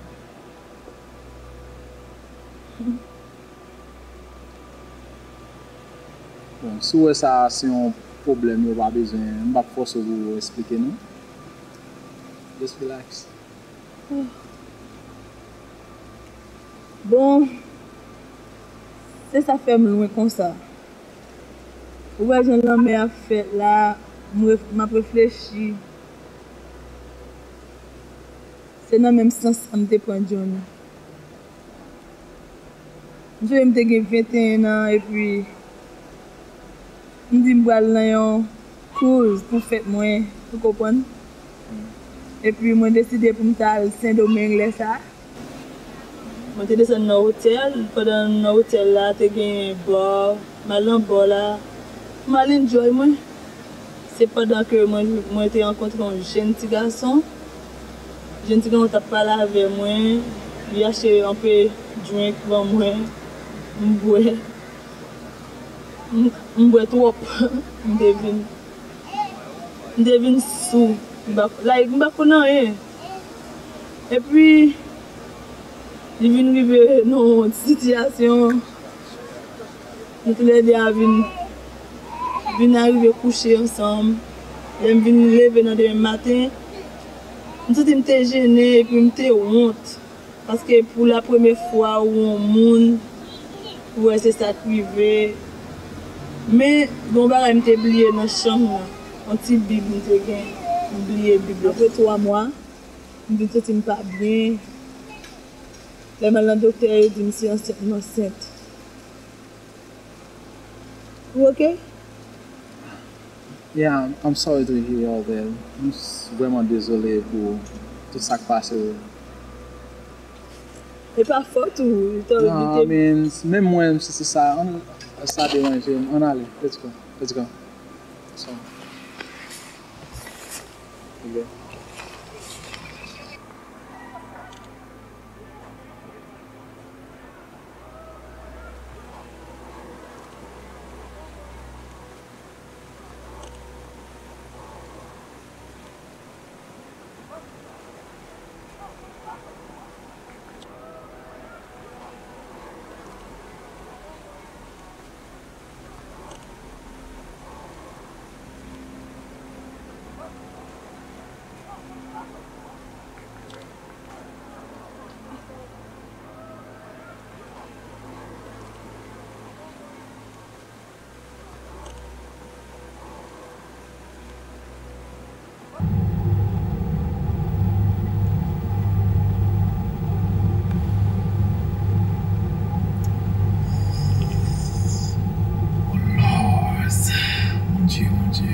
Bon, si w wè sa se yon pwoblèm, yo pa bezwen, m p ap fòse w pou w eksplike, non. Just relax. Bon, se sa fè m lwen konsa. Ou wè jan lanmè ap fèt la, m ref-, m ap reflechi. Se nan menm sans sa m te pran Johnny. M sonje m te gen venteyen an, epi m di m pral nan yon cruise pou fèt mwen, ou konprann? Epi mwen deside pou m ta al Sendomeng lè sa a. Mwen te desann nan otèl, pandan nan otèl la, te gen bar, m al nan bar la, m al enjoy mwen. Se pandan ke mwen, mwen te rankontre yon jèn ti gason. Jèn ti gason t ap pale avè mwen, li achte anpe drink ban mwen, m bwè. M, m bwè twòp. M te vin, m te vin sou. M pa, like, m pa konn anyen. Epi, li vin rive nan yon sitiyasyon, nou toulède a vin Vin arive kouche ansanm. Lè m vin leve nan demen maten, m santi m te jennen epi m te wont. Paske pou la premye fwa ou yon moun, ou wè se sa k rive. Men, gen yon bagay m te bliye nan chanm nan. Yon ti bib m te gen, m bliye bib la. Apre twa mwa, m vin santi m pa byen. Lè m al nan doktè, yo di m si ansent, m ansent. Ou oke? Yeah, I'm sorry to hear all that. M s- vrèman dezole pou tout sa k pase w. E pa fòt ou, Victor. Non, I mean, menm mwen, si se sa, ann, sa deranje m. Ann ale, let's go, let's go. So, okay. Oh Lord. Mon Dieu, mon Dieu.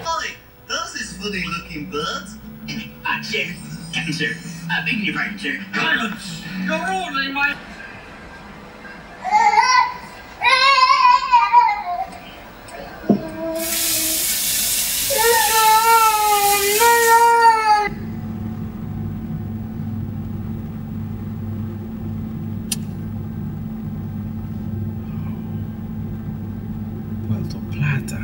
Hi, those is funny looking birds. I check cancer. I beg your pardon, sir. Silence! You're ruining my Puerto Plata.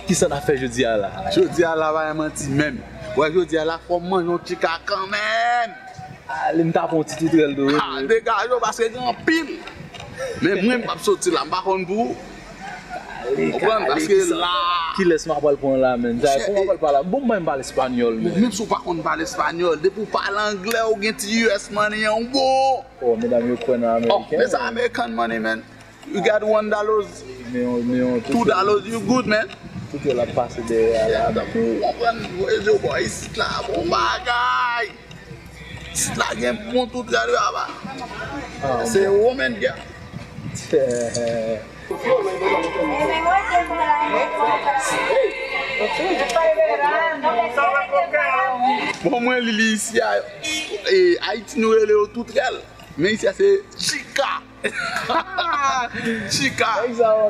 Kisa n ap fè jodi a la? Jodi a la, pa gen manti menm. Wè, jodi a la, fò m manje yon tchika kanmenm. Ale, m ta pran yon ti toutrèl tou, wi. Ah, degaje w, paske gen anpil. Men mwen, m p ap soti la, m pa konn pou ou. Ale, konprann, ale, paske kisa, la kilès m ap pral pran la, menn? Sa, kòman m ap pral pale? Bon, mwen, m pale espanyòl, menn. Menm si w pa konn pale espanyòl, depi w pale anglè, ou gen ti U S money an, ou bon. Oh, medam yo kwè nan ameriken. Oh, men sa American money, man. You got one dollars, two dollars, you good, man. Tout yo la pase dèyè a la. Yeah, tankou w konprann, voye je w bò isit la, bon bagay. Isit la gen bon tout gade apa. Ah, se woman girl. Bon, mwen li, li isi a, e, Ayiti nou rele yo toutrèl. Men isi a se tchika. Tchika.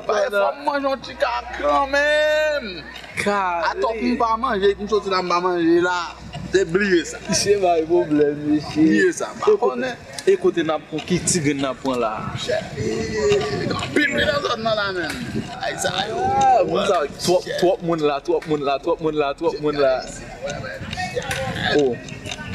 Fò m manje yon tchika kanmenm. Atò m pa manje, m soti la, m pa manje la. Se bliye sa. Misye bay pwoblèm, mesye. Bliye sa, m pa konnen. E kote n ap pran, ki ti grenn n ap pran la? Chè, e, anpil wi nan zòn nan la menm. Ay, sa yo. Ah, moun sa, twòp, twòp moun la, twòp moun la, twòp moun la, twòp moun la. Oh.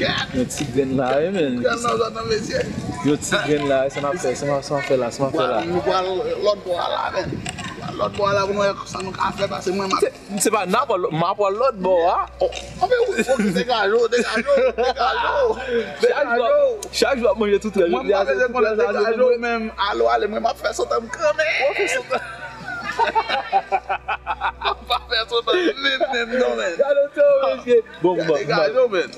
Yon ti grenn la, wi, men. Grenn nan zòn nan, mesye. Yon ti grenn la, sa n ap fè, sa n ap, sa n ap fè la, sa n ap fè la. Nou pral lòt bò a la, men. Nou pral lòt bò a la pou nou wè sa nou ka fè, paske mwen, m ap Se, se pa n ap al, m ap al lòt bò a. Oh. Anben, ou, ou degaje w, degaje w, degaje w. Chak jou, chak jou ap manje toutrèl. Mwen, m pa bezwen konnen degaje w, men alo, ale, mwen, m ap fè sot an m kanmenm. Ou ap fè sot an. M pa fè sot an menm, menm, non, men. Gade w, mesye. Bon, bon,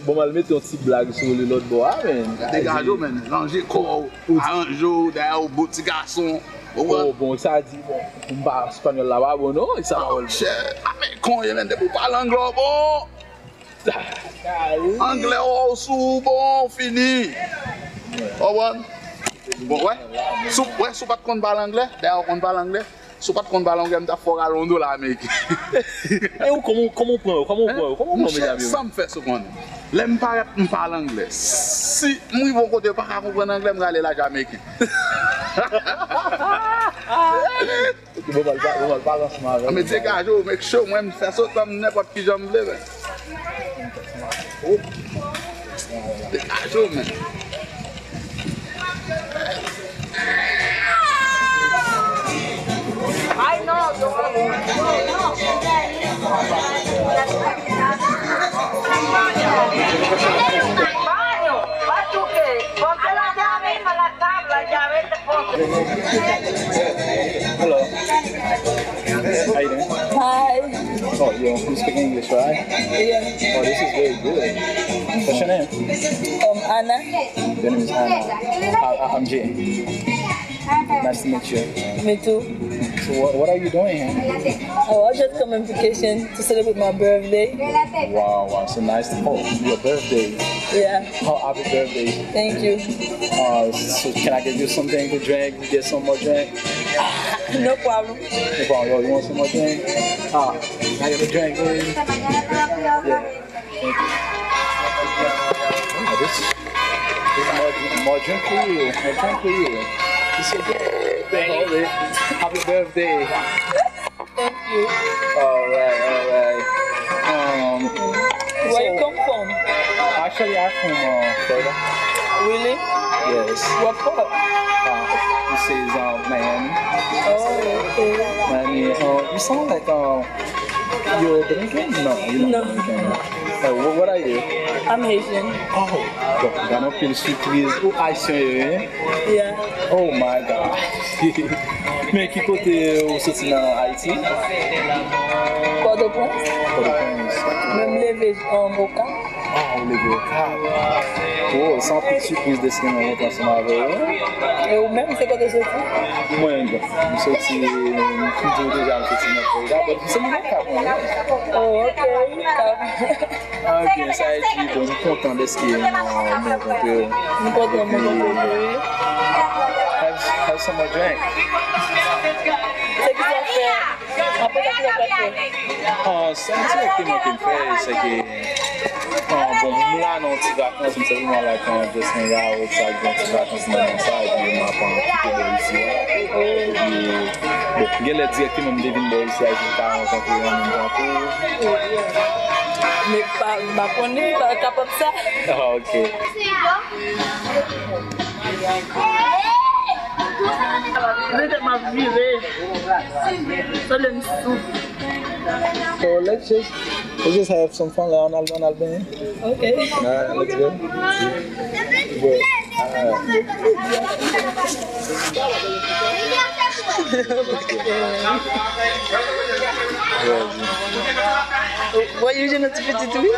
bon, m al mete yon ti blag sou li lòt bò a, men. Degaje w, men. Ranje kò w, aranje w, dayè w bon ti gason. Ou konprann? Oh, bon, sa di, bon, pou m pa espanyòl la pa bon, non, e sa pa wè l bon. Chè, Ameriken w ye, men, depi w pale anglè w bon. Anglè w sou bon fini. Konprann? Bon, wè. Si w, wè, si w pa t konn pale anglè, dayè w konn pale anglè. Si w pa t konn pale anglè, m t ap fè w rale yon dola ameriken. E ou, kòman, kòman w pran yo? Kòman w pran yo? Kòman w pran yo, medam yo? Monchè, sa m fè si w konnen. Lè m parèt, m pale anglè. Si m rive yon kote, yo pa ka konprann anglè, m rale lajan ameriken. Ok, bon, m al pa-, bon, m al pale ansanm avè l. Men degaje w, make sure, mwen, m fè sot nan nenpòt ki jan m vle, men. Degaje w, men. Ay, non, yo. Baño, batuque, ponte la llave para la tabla, llave de ponte. Hello. How you doing? Hi. Oh, you, you speak English, right? Yeah. Oh, this is very good. What's your name? Um, Anna. Your name is Anna. I, I, I'm Jay. Nice to meet you. Me too. So what, what are you doing here? Oh, I just come on vacation to celebrate my birthday. Wow, wow, so nice. Oh, your birthday. Yeah. Oh, happy birthday. Thank you. Uh, so can I get you something to drink? Get some more drink? No problem. No problem. Yo, you want some more drink? Ah, can I get a drink, please? Yeah. Thank you. Oh, this, this more, more drink for you. More drink for you. This is good. Happy birthday. Thank you. All right, all right. Um, where you come from? Actually, I'm from, uh, Florida. Really? Yes. What part? Uh, this is, uh, Miami. Oh, okay. Miami. Uh, you sound like, uh, you're Dominican? No, you're not Dominican. No. Uh, wh-, what are you? I'm Haitian. Oh, bon, gen anpil sipriz. Ou Ayisyen, wi? Yeah. Oh my God. Men ki kote ou soti nan Ayiti? Pòtoprens. Pòtoprens. Men m leve, um, Okap. Ah, ou leve Okap. Oh, se anpil sipriz deske mwen rankontre ansanm avè w. E ou menm, se kote w soti? Mwen, bon, m soti, m di w deja, m soti nan Florida, but m se moun Okap, mwen. Oh, ok, Okap. Ah, ok, sa vle di, bon, m kontan dèske mwen rankontre w. M kontan mwen rankontre w, wi. Have, have some more drink. Se ki sa w fè? Apre sa, ki sa w pral fè? Ah, sa direkteman ke m fè, se ke, ah, bon, m la nan yon ti vakans, m senpleman la, kan just hang out, sa, yon ti vakans nan sa, epi m ap, ah, kite bò isi a. Epi, bon, genlè direkteman m te vin bò isi a, jis ta rankontre yon moun tankou. Men pa, m pa konnen, pa kapab sa. Ah, ok. Mete m ap vire. Sanble m sou. So let's just, let's just have some fun la, ann al, ann al benyen. Ok. Alright, let's go. But, alright. Bon, yo jwenn yon ti pitit, wi.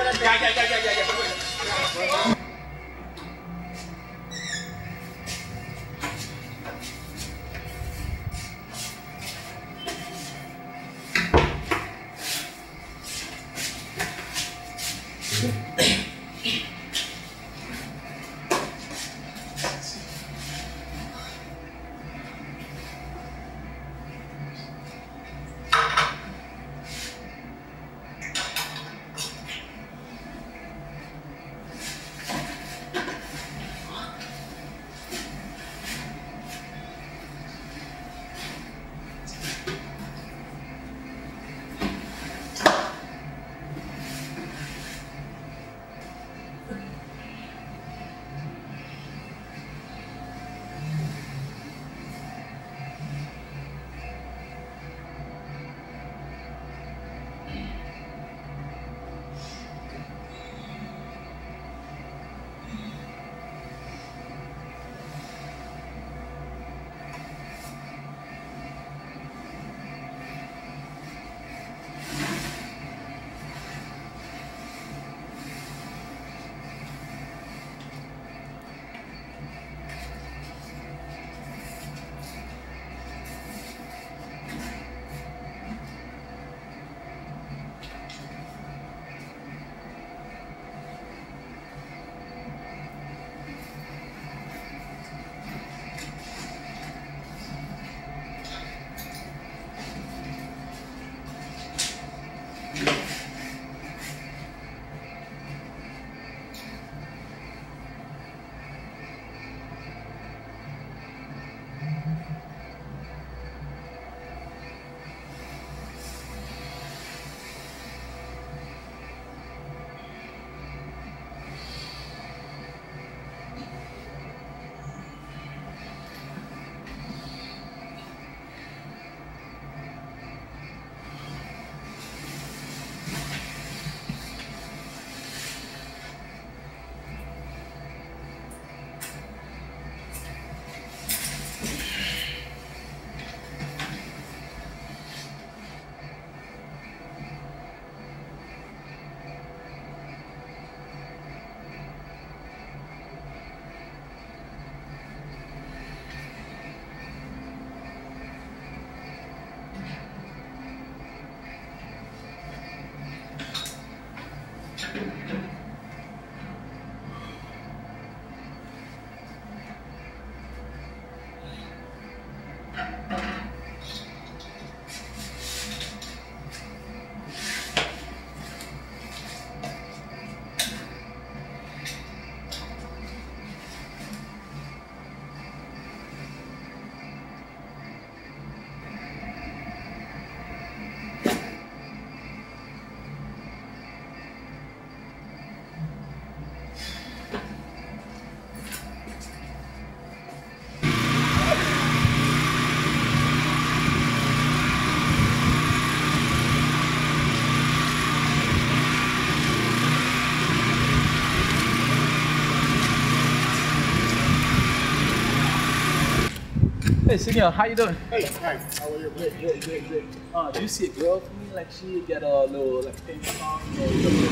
Hey, Senor, how you doing? Hey, hi. How are you? Great, great, great, great. Uh, do you see a girl for me? Like, she got a little, like, pink tongue, you know, little,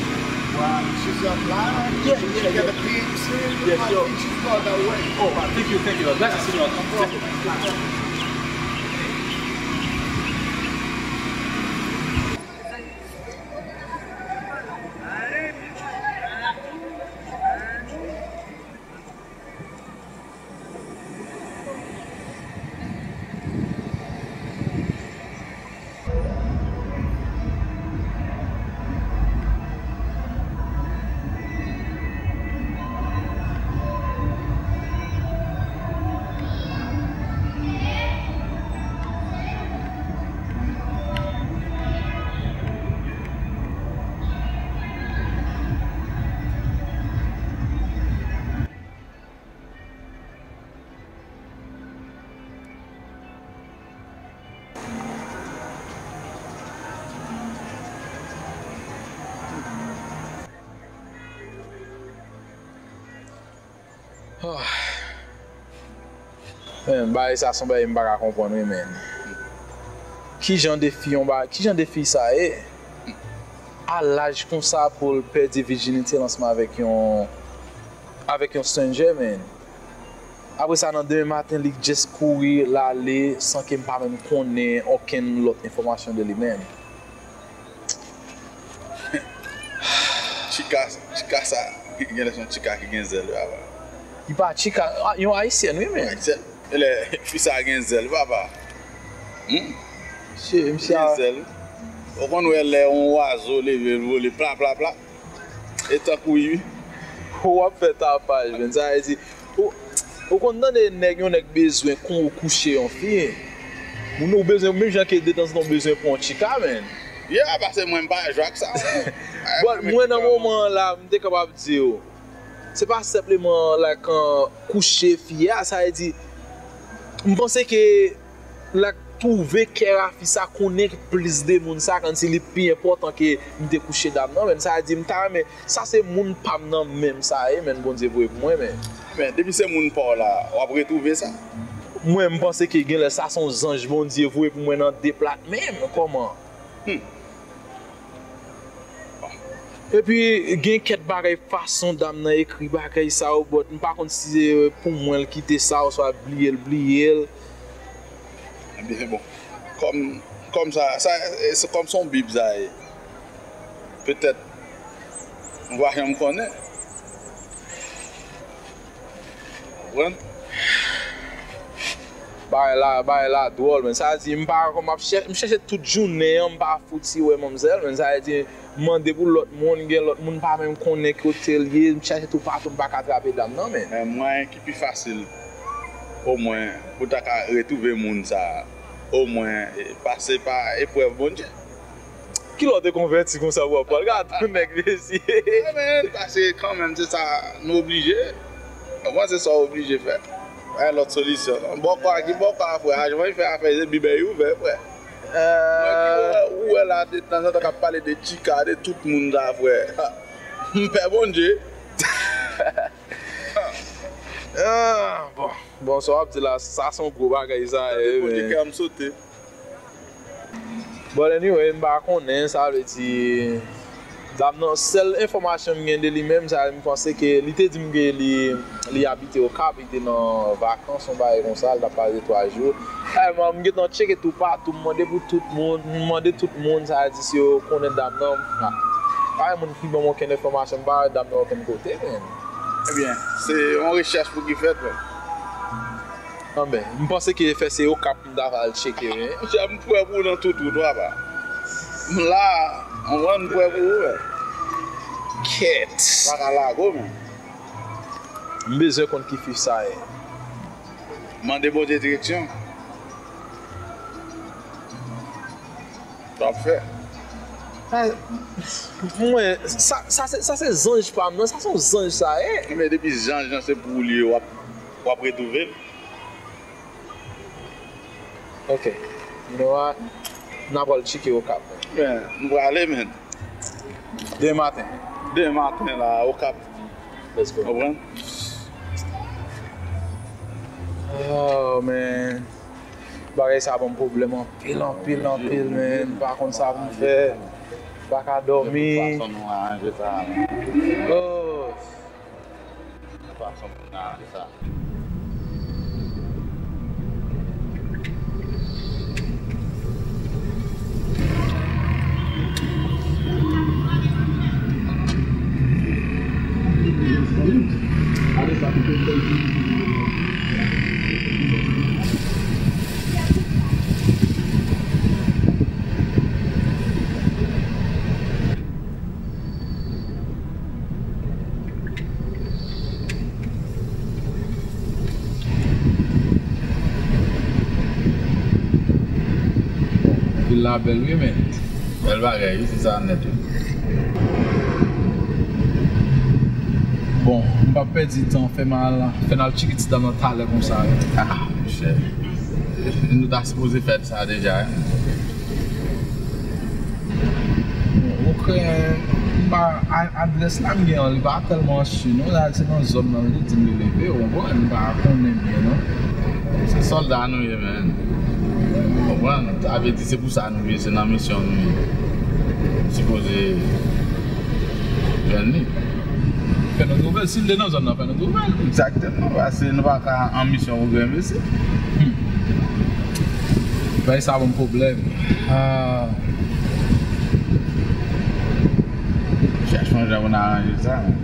wow. She's online? Yeah, yeah, yeah. She got a pink thing. Yeah, sure. I think she's not that way. Oh, thank you, thank you. Gracias, señor. No problem. Men, bagay sa se yon bagay m pa ka konprann, wi, men. Ki jan de fi yon bagay, ki jan de fi sa ye? A laj konsa pou l pèdi vijinite l ansanm avèk yon, avèk yon stranger, men. Apre sa, nan demen maten, li just kouri, l ale, san ke m pa menm konnen okenn lòt enfòmasyon de li menm. Tchika, tchika sa, genlè se yon tchika ki gen zèl, wi, papa. Li pa tchika, a, yon ayisyèn, wi, men. Ayisyèn. Genlè fi sa gen zèl, papa. Hmm. Misye, misye gen zèl. Ou konn wè lè yon wazo leve, l vole, pla, pla, pla. E tankou wi. W ap fè tapaj, men. Sa vle di, ou, ou konn tande nèg, yon nèg bezwen kon ou kouche yon fi. Moun ou bezwen, menm jan ke detanzantan ou bezwen pran yon tchika, men. Yeah, paske mwen m pa jwe ak sa. But mwen nan moman an la, m te kapab di w, se pa senpleman, like, uh, kouche fi a, sa vle di, m panse ke, like, twouve kè a fi sa, konnen plis de moun sa, kòmsi li pi enpòtan ke m te kouche dam nan, men sa vle di, m ta renmen, sa se moun pa m nan menm sa ye, men Bondye voye pou mwen, men. Men, depi se moun pa w la, w ap retwouve sa? Mwen, m panse ke genlè sa se yon zanj Bondye voye pou mwen nan de plat menm, kòman? Hmm. Epi, gen kèk bagay, fason dam nan ekri bagay sa yo, but m pa konn si se pou mwen l kite sa, oswa bliye l bliye l. Ebyen, bon. Kòm, kòm sa, sa, se kòm se yon bib sa ye. Petèt, m pa janm konnen. Konprann? Bagay la, bagay la dwòl, men. Sa vle di, m pa, kòm m ap chè-, m chèche tout jounen an, m pa fouti wè manmzèl, men. Sa vle di, m mande pou lòt moun, gen lòt moun pa menm konnen kote l ye, m chèche toupatou, m pa ka trape dam nan, men. Men mwayen ki pi fasil, omwen, pou ta ka retwouve moun sa a, omwen, e, pase pa eprèv Bondye. Kilè w te konvèti konsa pou w ap pral gade yon nèg mesye? Amèn, paske kanmenm se sa nou oblije. Ou konprann, se sa w oblije fè. Pa gen lòt solisyon non. Bòkò a ki bòkò a, frè. Avan l fè afè, se Bib li ouvè, frè. Mwen ki wè, ou wè la, de tanzantan k ap pale de tchika, de tout moun la, frè. M pè Bondye. Ah, bon. Bon, sa w ap di la, sa se yon gwo bagay, sa, eh, Bondye, men. Kè m sote. But anyway, m pa konnen, sa vle di, dam nan, sèl enfòmasyon m gen de li menm, sa, m panse ke li te di m ke li, li abite Okap, li te nan vakans, yon bagay konsa, li t ap pase twa jou. Eh, m, m gentan tcheke toupatou, m mande pou tout moun, m mande tout moun, sa vle di, si yo konnen dam nan, m, pa gen moun ki ban m okenn enfòmasyon, m pa wè dam nan okenn kote, men. Ebyen, se yon rechèch pou ki fèt, men. Anben, m panse ke fè se Okap m ta pral tcheke, wi. Monchè, m prè pou ou nan tout wout, papa. M la, m konprann, m prè pou ou, men. Kèt. Pa ka lage w, men. M bezwen konn ki fi sa ye. Mande Bondye direksyon. Sa w ap fè. Ay, mwen, sa, sa se, sa se zanj pa m nan, sa se yon zanj sa ye. Men depi zanj lan se pou ou li ye, w ap, w ap retwouve l. Ok. You know what? N a pral tcheke Okap. Men, nou prale, men. Demen maten. Demen maten la, Okap. Let's go. Konprann? Oh, man. Bagay sa ban m pwoblèm anpil, anpil, anpil, men m pa konn sa pou m fè. M pa ka dòmi. Fason nou aranje sa. Oh. Fason pou n aranje sa. Vil la bèl wi, men. Bèl bagay wi, se sa nèt wi. Bon, m p ap pèdi tan, fè m al, fè n al tcheke ti dam nan talè konsa wi. Ah, monchè. Nou ta sipoze fè sa deja wi. Ok, m pa, a- adrès la m gen an, li pa tèlman si non, la se nan zòn nan li di m li leve, ou konprann, m pa konnen byen non. Se sòlda nou ye, men. Ou konprann? Sa vle di se pou sa nou ye, se nan misyon nou ye. M sipoze jwenn li. Fè nou twouve l, si l te nan zòn nan, fè nou twouve l. Egzakteman, paske nou pa ka an misyon pou grenn mesi. Hmm. Bay sa ban m pwoblèm. Ah. Chèche yon jan pou n aranje sa, men.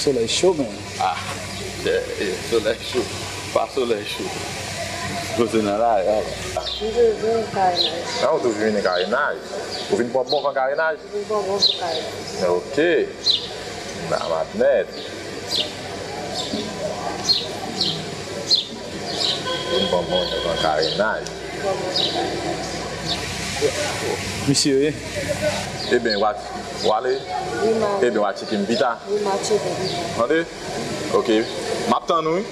Solèy cho, men. Ah, eh, eh, solèy cho. Pa solèy cho. Poze nan la, ya. M te vin kay naj. Ah, ou te vin kay naj. Ou vin pran bon van kay naj? M vin pran bon van kay naj. Ok. Nan matnèt. Vin pran bon van kay naj. Misye, wi. Ebyen, w a, w ale? Wi, m ale. Ebyen, w a tcheke m pita. Wi, m a tcheke m pita. Tande? Ok. M ap tann ou, wi.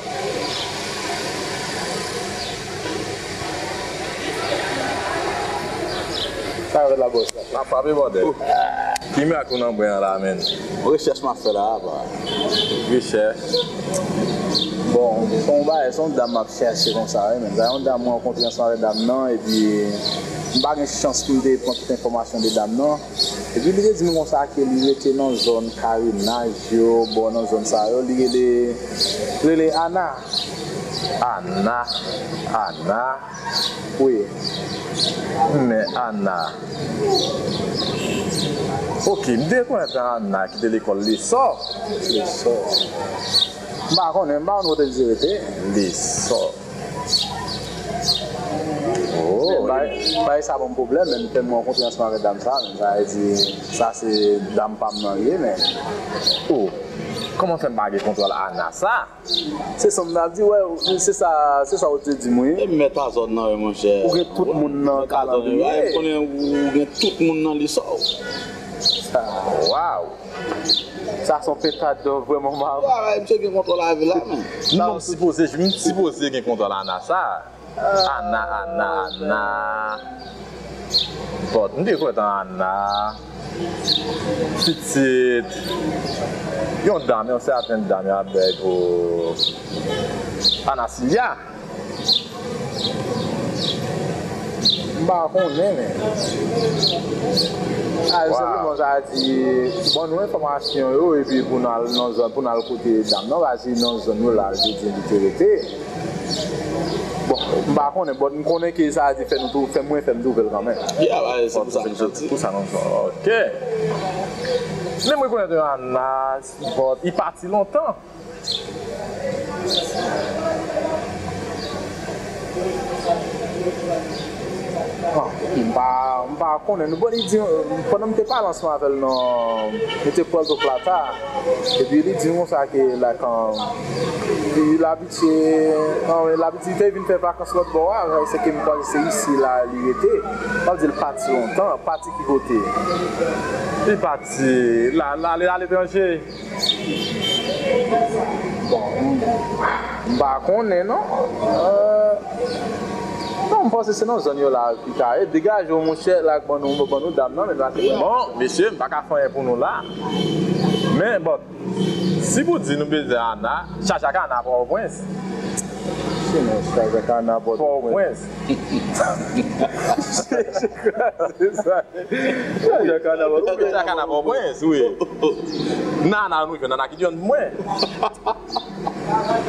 Sa yo fè la, bòs la? M ap frape bòdèl. Ki mirak ou nan bren an la, menn? Rechèch m ap fè la, apa. Rechèch. Bon, se yon bagay, se yon dam m ap chèche konsa, wi, menn. Sa yon dam mwen rankontre ansanm avèk dam nan, epi m pa gen chans pou m te pran tout enfòmasyon de dam nan. Epi li te di m konsa ke li rete nan zòn karenaj yo, bò nan zòn sa yo, li rele, rele Ana. Ana, Ana. Wi. Men Ana. Ok, m te rekonèt Ana ki te lekòl Lesò. Lesò. M pa konnen, m pa konn kote misye rete. Lesò. Oh, men bagay, bagay sa ban m pwoblèm, men m fè m rankontre ansanm avèk dam sa, men sa vle di, sa se dam pa m nan li ye, men. Oh, kòman fè m pa gen kontwòl Ana sa? Se sa m t ap di, wè, se sa, se sa ou te di m, wi. E mèt a zòn nan, wi, monchè. Ou gen tout moun nan kalandriye. Ou konnen ou gen tout moun nan Lesò. Sa, waw. Sa se yon pentad vrèman mawon. Waw, misye gen kontwòl avè la, men. Non, m sipoze, m sipoze gen kontwòl Ana sa. Ana, Ana, Ana. Bon, m te kontan Ana. Pitit. Yon dam, yon sèten dam y ap bèy pou Ana Silya. M pa konnen, men. A, senpleman, sa di, ban nou enfòmasyon yo, epi pou n al nan zòn, pou n al kote dam nan, paske nan zòn yo la, li te di li te rete. Bon, m pa konnen, but m konnen ke sa di fè nou tou, fè mwen fè m twouve l kanmenm. Ya, se pou sa nou soti. Pou sa nou soti. Ok. Men m rekonèt Ana, but li pati lontan. Ah, m pa, m pa konnen. Nou bon, li di, pandan m te pale ansanm avè l nan, nou te Puerto Plata, epi li di m konsa ke, like, um, li, l abitye, non, l abitye, li te vin fè vakans lòt bò a, se ke m panse se isi la li rete. M ap di l pati lontan, pati ki kote? Li pati, la, la, ale aletranje. Bon, m pa konnen, non. Euh, non, m panse se nan zòn yo la ki ka ye. Degaje w, monchè, la, ban nou, ban nou dam nan, men nou ap... Bon, mesye, m pa ka fè anyen pou nou la. Men, bon, si pou di nou bezwen Ana, chacha ka Ana Pòtoprens. Sinon, chacha ka Ana Pòtoprens. Pòtoprens. Chacha ka Ana Pòtoprens. Chacha ka Ana Pòtoprens, wi. Nana, nou jwenn Nana ki jwenn mwen.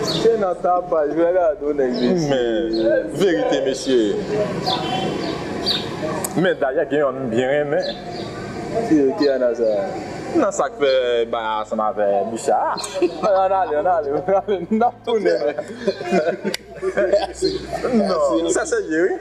Se nan tapaj, regade w nèg, mesye. Men, verite, mesye. Men dayè, gen yonn m byen renmen. Ki, ki Ana sa? Nan sa k fè bay ansanm avè Bicha a. Ann ale, ann ale, ann ale, n ap tounen. Non, sa serye, wi.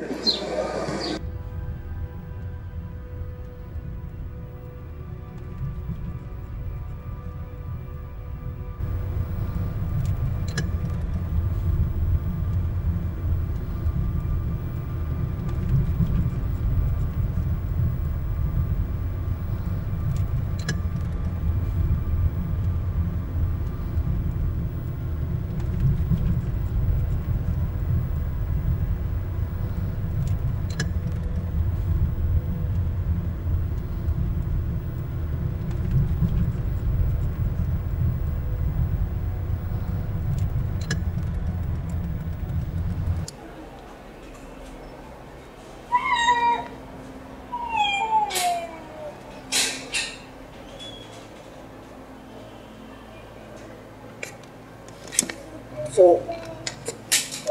So,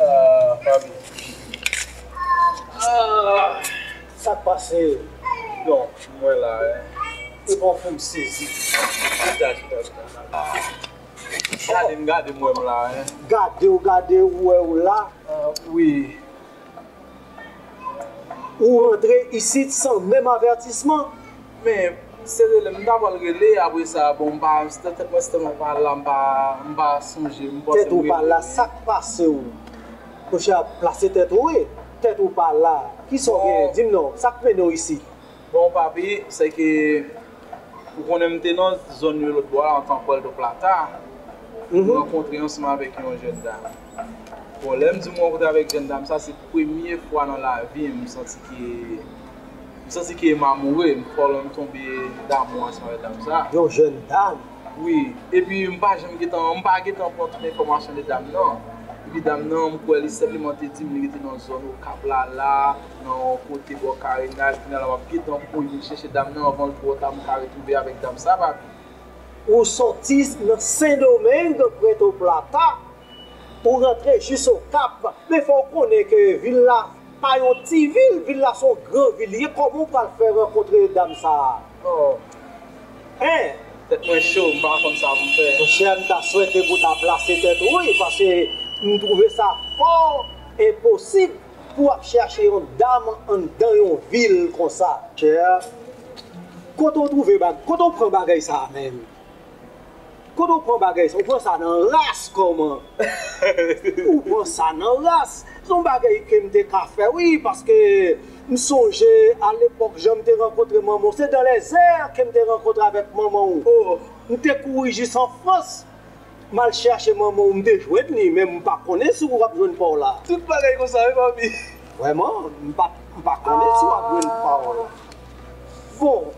ah, Faby. Ah, sa k pase? Donk, mwen la, wi. E bon, fè m sezi. Chita, chita, chita. Gade m, gade m, wè m la, wi. Gade w, gade w, wè w la. Ah, wi. Ou rantre isit san menm avètisman? Men, se rele m ta pral rele, apre sa, bon, m pa, se tèt mwen, se tèt mwen pa la, m pa, m pa sonje, m panse... Tèt ou pa la, sa k pase w? Monchè, plase tèt ou, wi. Tèt ou pa la. Kisa w genyen? Di m non, sa k mennen w isit? Bon, papi, se ke ou konnen m te nan zòn yo lòt bò a, antan Puerto Plata. M rankontre ansanm avèk yon jèn dam. Bon, lè m di m rankontre avèk jèn dam sa, se premye fwa nan lavi m, m santi ke, m santi ke m amoure, m fò lè m tonbe damou ansanm avèk dam sa. Yon jèn dam? Wi, epi m pa janm gentan, m pa gentan pran tout enfòmasyon de dam nan. Epi dam nan, m kwè li senpleman te di m li rete nan zòn Okap la, la, nan yon kote bò Karenaj, finalman m ap gentan kouri vin chèche dam nan anvan l twò ta, m ka retwouve avèk dam sa, papi. Ou soti nan Sendomeng, Puerto Plata, ou rantre jis Okap, men fò w konnen ke vil la pa yon ti vil, vil la se yon gran vil li ye, kòman w pral fè rankontre dam sa a? Oh. Hein? Tèt mwen cho, m pa konn sa pou m fè. Monchè, m ta swete pou w ta plase tèt ou, wi, paske m twouve sa fò enposib pou w ap chèche yon dam anndan yon vil konsa. Monchè, kote w twouve bag-, kote w pran bagay sa a menm? Kote w pran bagay sa? Ou pran sa nan ras kòman? Ou pran sa nan ras? Se yon bagay ke m te ka fè, wi, paske m sonje alepòk jan m te rankontre manman w, se dans les airs ke m te rankontre avèk manman w. Oh. M te kouri jis an Frans. M al chèche manman w, m te jwenn li, men m pa konnen si w ap jwenn pa w la. Tout bagay konsa, wi, papi. Vrèman, m pa, m pa konnen si w ap jwenn pa w la. Bon,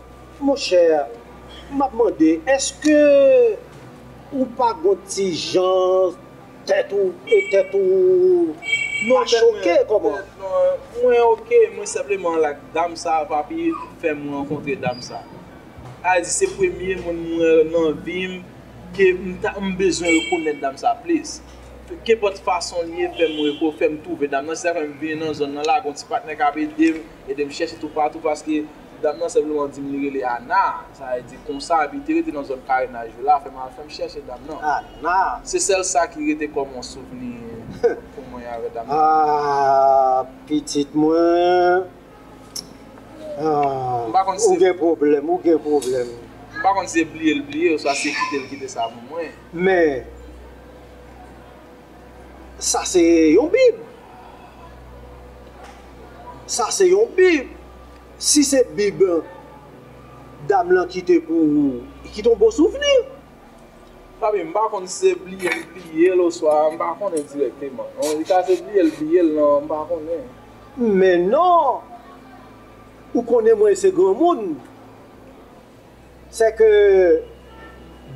monchè, m ap mande, èske ou pa gon ti jan tèt ou, e tèt ou pa choke kòman? Non, tèt mwen, tèt mwen, mwen oke, mwen senpleman like dam sa, papi, fè m rankontre dam sa. A di se premye moun mwen wè nan vi m ke m ta, m bezwen rekonèt dam sa plis. Kenpòt fason l ye, fè m reko-, fè m twouve dam nan. Se sa k fè m vini nan zòn nan la, gon ti patnè k ap ede m, ede m chèche toupatou, paske dam nan senpleman di m li rele Ana. Sa vle di konsa, epi li te rete nan zòn Karenaj yo la, fè m al, fè m chèche dam nan. Ana. Se sèl sa ki rete kòm yon souvni pou mwen avè dam nan. Ah, pitit mwen. Ah, m pa konn si ou gen pwoblèm, ou gen pwoblèm. M pa konn si se bliye l bliye, oswa si se kite l kite sa pou mwen. Men, sa se yon Bib. Sa se yon Bib. Si se Bib dam lan kite pou ou, li kite yon bon souvni. Papi, m pa konn si se bliye l bliye l oswa m pa konnen dirèkteman. Non, li ka se bliye l bliye l, non, m pa konnen. Men non, ou konnen mwen se granmoun. Sèke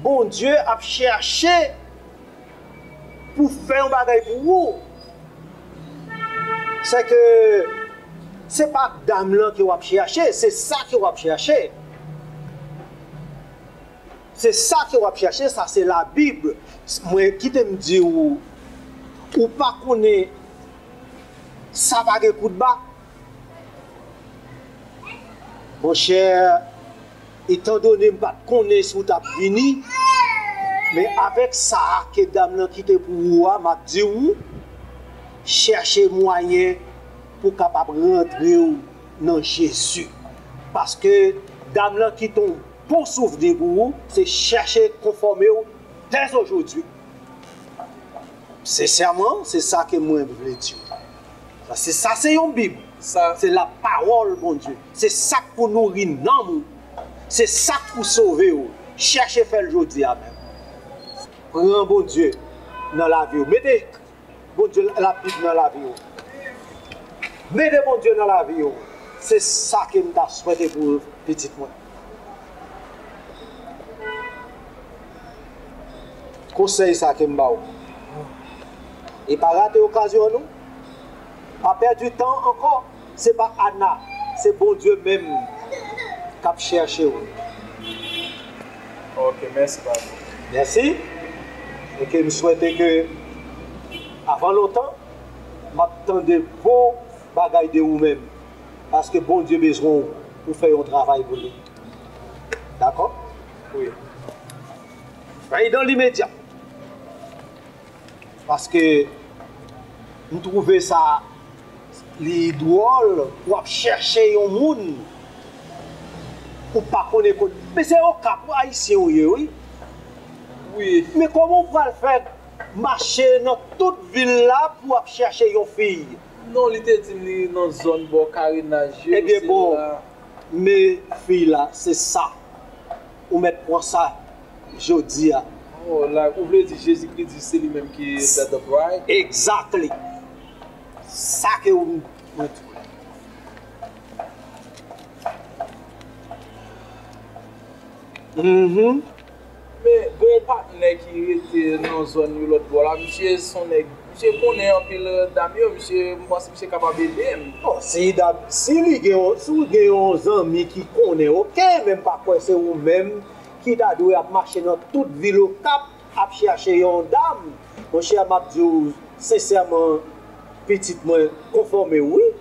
Bondye ap chèche pou fè yon bagay pou ou. Sèke se pa dam lan ke w ap chèche, se sa ke w ap chèche. Se sa ke w ap chèche, sa se Labib. Mwen, kite m di w, ou pa konnen sa pa gen kout ba. Monchè, etandone m pa t konnen si w t ap vini, men avèk sa a ke dam nan kite pou ou a, m ap di w, chèche mwayen pou w kapab rantre w nan Jezi. Paske dam nan kite yon bon souvni pou ou, se chèche konfòme w dès aujourd'hui. Sensèman, se sa ke mwen vle di w. Paske sa se yon Bib. Sa se lapawòl Bondye. Se sa k pou nouri nanm ou. Se sa k pou sove w. Chèche fè l jodi a menm. Pran Bondye nan lavi w. Mete Bondye, Labib nan lavi w. Mete Bondye nan lavi w. Se sa ke m ta swete pou pitit mwen. Konsèy sa ke m ba w. E pa rate okazyon an non. Pa pèdi tan ankò. Se pa Ana, se Bondye menm k ap chèche w. Ok, mèsi, papa. Mèsi. E ke m swete ke avan lontan, m ap tande bon bagay de ou menm. Paske Bondye bezwen w pou fè yon travay pou li. Dakò? Wi. Bay dan limedya. Paske m twouve sa li dwòl pou w ap chèche yon moun ou pa konnen kote. Men se Okap, Ayisyen ou ye, wi. Wi. Men kòman w pral fè mache nan tout vil la pou w ap chèche yon fi? Non, li te di m li nan zòn bò karenaj yo. Ebyen, se bon, la. Men fi la, se sa. Ou mèt pran sa jodi a. Oh, like, ou vle di Jezikri di se li menm ki set the bride? Exactly. Sa ke ou mwen di. Mhm. Men gen yon patnè ki rete nan zòn yo lòt bò la. Misye se yon nèg, misye konnen anpil dam yo, misye, m panse misye kapab ede m. Bon, si dam, si li gen yon, si w gen yon zanmi ki konnen, oke, men m pa kwè se ou menm ki ta dwe ap mache nan tout vil Okap ap chache yon dam. Monchè, m ap di w sensèman, pitit mwen, konfòme w, wi.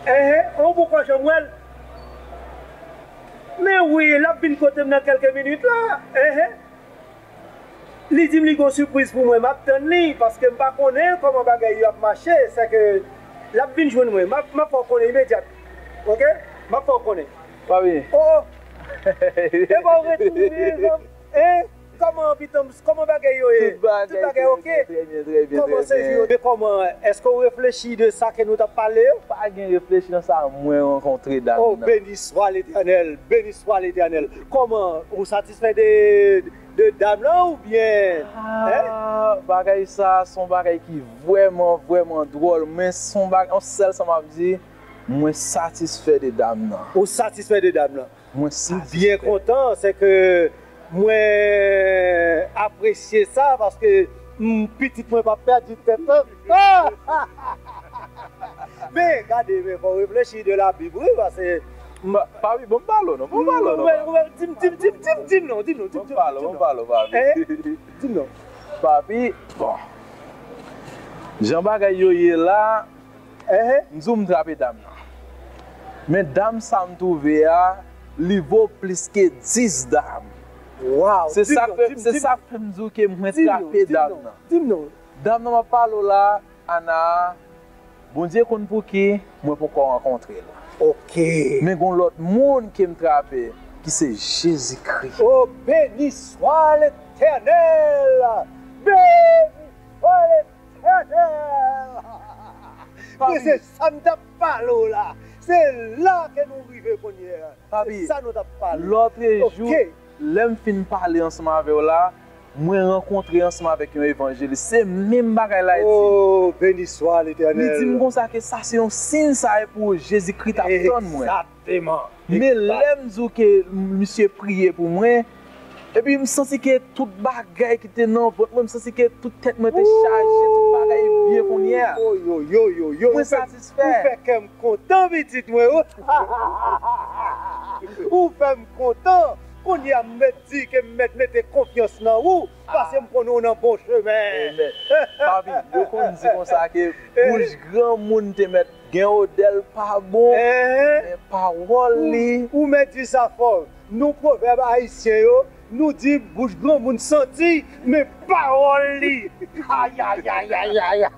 Enhen, on poko janm wè l. Men wi, l ap vin kote m nan kèlke minit la. Enhen. Li di m li gon sipriz pou mwen, m ap tann li, paske m pa konnen kòman bagay yo ap mache, sèke l ap vin jwenn mwen. M ap, m ap fè w konnen imedyat. Oke? M ap fè w konnen. Papi. Oh, oh. E pa w retounen, zanmi. Hein? Kòman, pitanm, kòman bagay yo ye? Tout bagay, tout bagay oke? Trè byen, trè byen, trè byen. Kòman sezi yo? Men kòman, èske w reflechi de sa ke nou t ap pale yo? Pa gen reflechi nan sa, mwen rankontre dam nan. Oh, beni swa Letènèl, beni swa Letènèl. Kòman, ou satisfè de, de dam lan oubyen, hein? Ah, bagay sa, se yon bagay ki vrèman, vrèman dwòl, men se yon bagay, yon sèl sa m ap di, Mwen satisfè de dam nan. Ou satisfè de dam nan? Mwen satisfè. M byen kontan, se ke mwen apresye sa, paske m, pitit mwen p ap pèdi tèt lan. Men, gade, men fò w reflechi de la Bib, wi, paske m, pa, pa, wi, bon, m pale w non, bon, m pale w non, men, papi. Di m, di m, di m, di m, di m non, di m non, di m, di m, di m non. Bon, m pale w, bon, m pale w, papi. Hein? Di m non. Papi, bon. Jan bagay yo ye la, Ehe. M di w m trape dam nan. Men dam sa m twouve a, li vo plis ke dis dam. Waw, se sa k fè, se sa k fè m di w ke mwen trape dam nan. Di m non. Dam nan m ap pale w la, Ana, Bondye konn pou ki, mwen poko rankontre l. Ok. Men gon lòt moun ke m trape, ki se Jezikri. Oh, beni swa Letènèl! Beni swa Letènèl! Men se sa m t ap pale w la. Se la ke nou rive kounye a. Papi, se sa nou t ap pale. Lòtrejou, lè m fin pale ansanm avè w la, mwen rankontre ansanm avèk yon evanjelis. Se menm bagay la, li di m. Oh, beni swa Letènèl. Li di m konsa ke sa se yon siy sa ye pou ou, Jezikri t ap tann mwen. Egzakteman. Men lè m di w ke misye priye pou mwen, epi m santi ke tout bagay ki te nan vant mwen, m santi ke tout tèt mwen te chaje, tout bagay byen kounye a. Mwen satisfè. Ou fè kè m kontan, pitit mwen, wi. Ou fè m kontan. Kounye a, m mèt di ke m mèt mete konfyans nan ou, paske m konnen w nan bon chemen. Amen. Papi, yo konn di konsa ke bouch granmoun te mèt gen odè l pa bon, men pawòl li. Ou, ou mèt di sa fò. Nou pwovèb ayisyen yo, nou di bouch granmoun santi, men pawòl li. Ayayayayaya.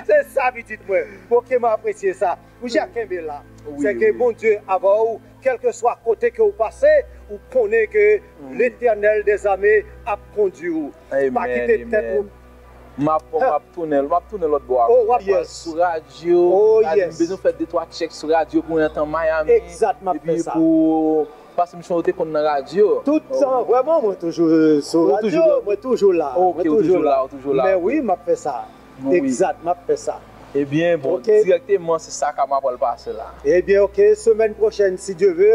Se sa, pitit mwen. Ok, m apresye sa. Ou ja kenbe la. Wi, wi. Se ke Bondye avè w, kèlkeswa kote ke w pase, ou konnen ke Letènèl dèzame ap kondui w. Pa kite tèt ou. M ap, m ap tounen, m ap tounen lòt bò a. Oh, w ap pral sou radyo. Oh, yes. M bezwen fè de twa tchèk sou radyo pou yon tan Miami. Egzat, m ap fè sa. Epi pou, paske m sonje w te konn nan radyo. Tout tan, vrèman, mwen toujou sou radyo, mwen toujou la. Ok, ou toujou la, ou toujou la. Men wi, m ap fè sa. Egzat, m ap fè sa. Ebyen, bon, dirèkteman, se sa k ap, m ap pral pase la. Ebyen, ok, semèn pwochèn, si Dye ve,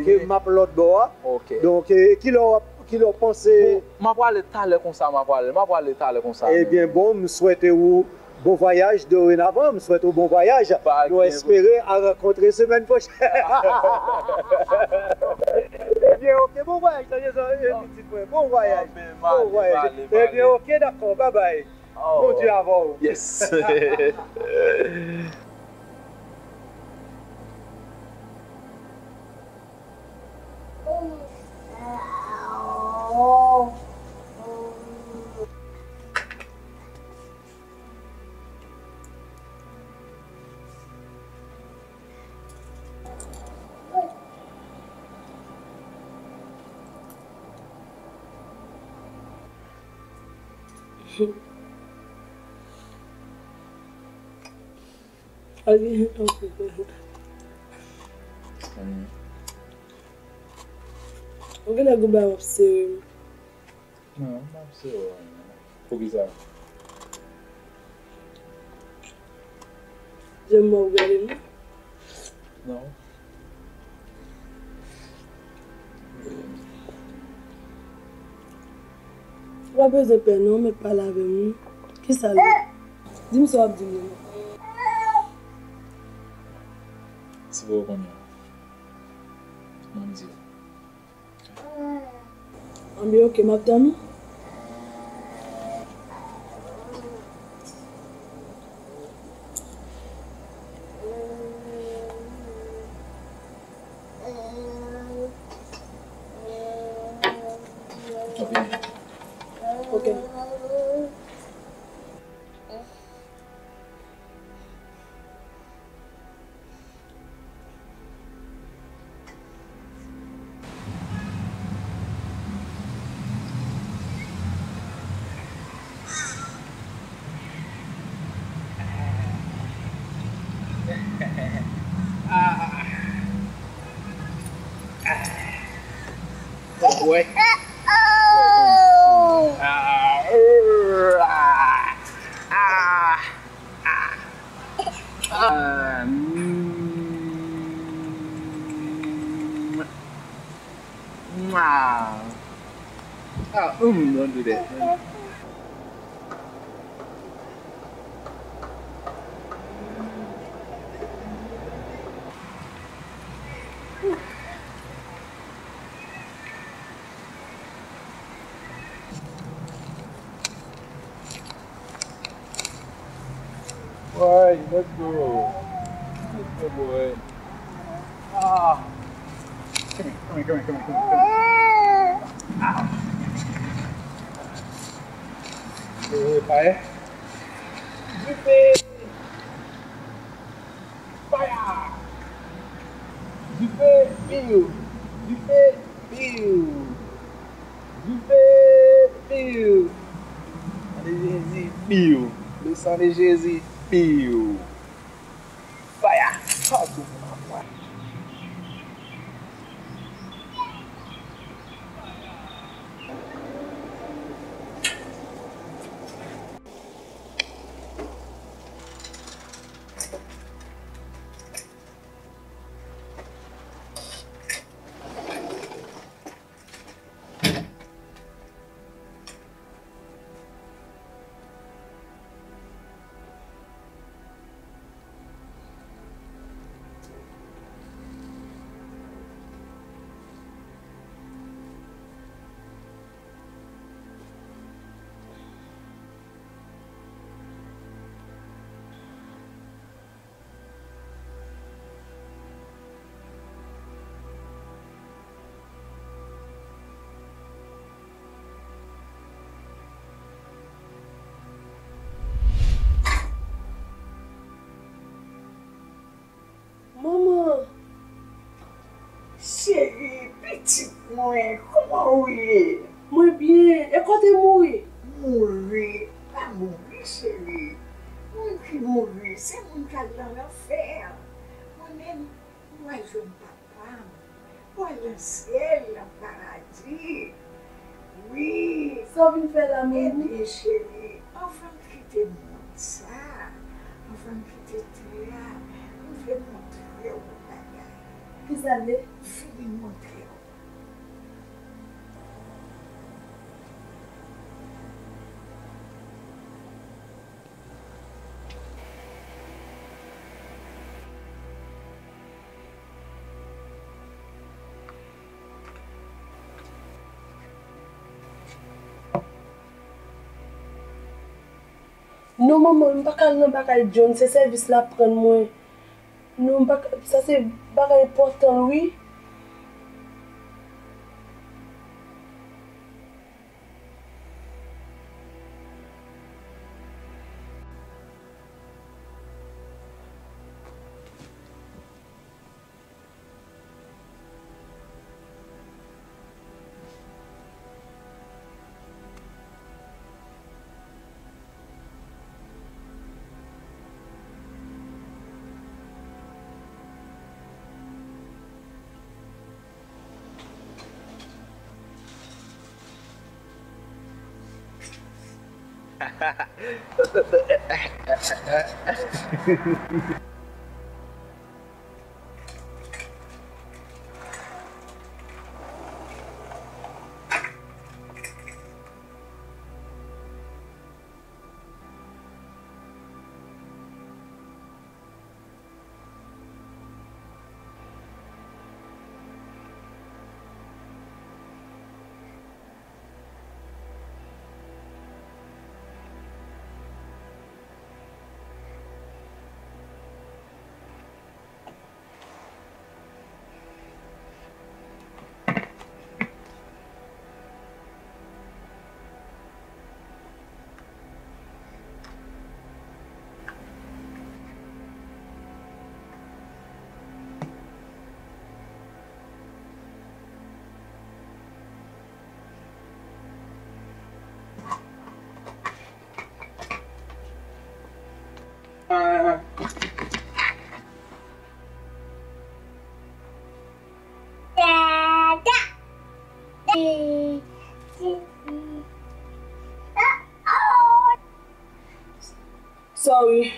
ke m ap lòt bò a. Ok. Donk, e, kilè w ap Kilè w panse? Bon, m a prale talè konsa, m a prale, m a prale talè konsa. Ebyen, bon, m swete ou bon vwayaj dorenavan, m swete ou bon vwayaj. Nou espere a rankontre semèn pwochèn. Ebyen, ok, bon vwayaj, tande sa, e, pitit mwen, bon vwayaj. Bon vwayaj. Ebyen, ok, dakò, babay. Bondye avè w. Yes. Ou genlè gon bagay w ap sere m. Non, m ap sere w anyen. Poukisa? Jan m wè w gade m. Non. Ou pa bezwen pè non, ou mèt pale avè m wi. Kisa l ye? Di m sa w ap di m nan. Si w konnen. Mwen di. Anben, ok, m ap tann ou. Ok. Bwè. Ah, euh, ah, ah, ah, ah. Mwah. Ah, mm, don't do that. Boy, let's go. Let's go, boy. Ah. Come here, come here, come here, come here, come here. Ah. Eh, fire. Dife! Fire! Dife! Piw! Dife! Piw! Dife! Piw! San de Jezi, piw! Le sang de Jésus, piw! Fire! Sa tou moun ap fè. Manman! Cheri, pitit mwen, kòman ou ye? Mwen byen, e kote mouri? Mouri? Pa mouri, cheri. Moun ki mouri, se moun k al nan lanfè. Mwen menm, mwen jwenn papa m. Pral nan syèl, nan paradi. Wi. Sa w vin fè la, manmi? Ebyen, cheri, anvan m kite mond sa, anvan m kite tè a, m vle montre w yon bagay. Kisa l ye? Vini m montre w. Non, manman, m pa ka al nan bagay John, se sèvis l ap rann mwen. Non, m pa ka, sa se bagay enpòtan l wi. Sorry.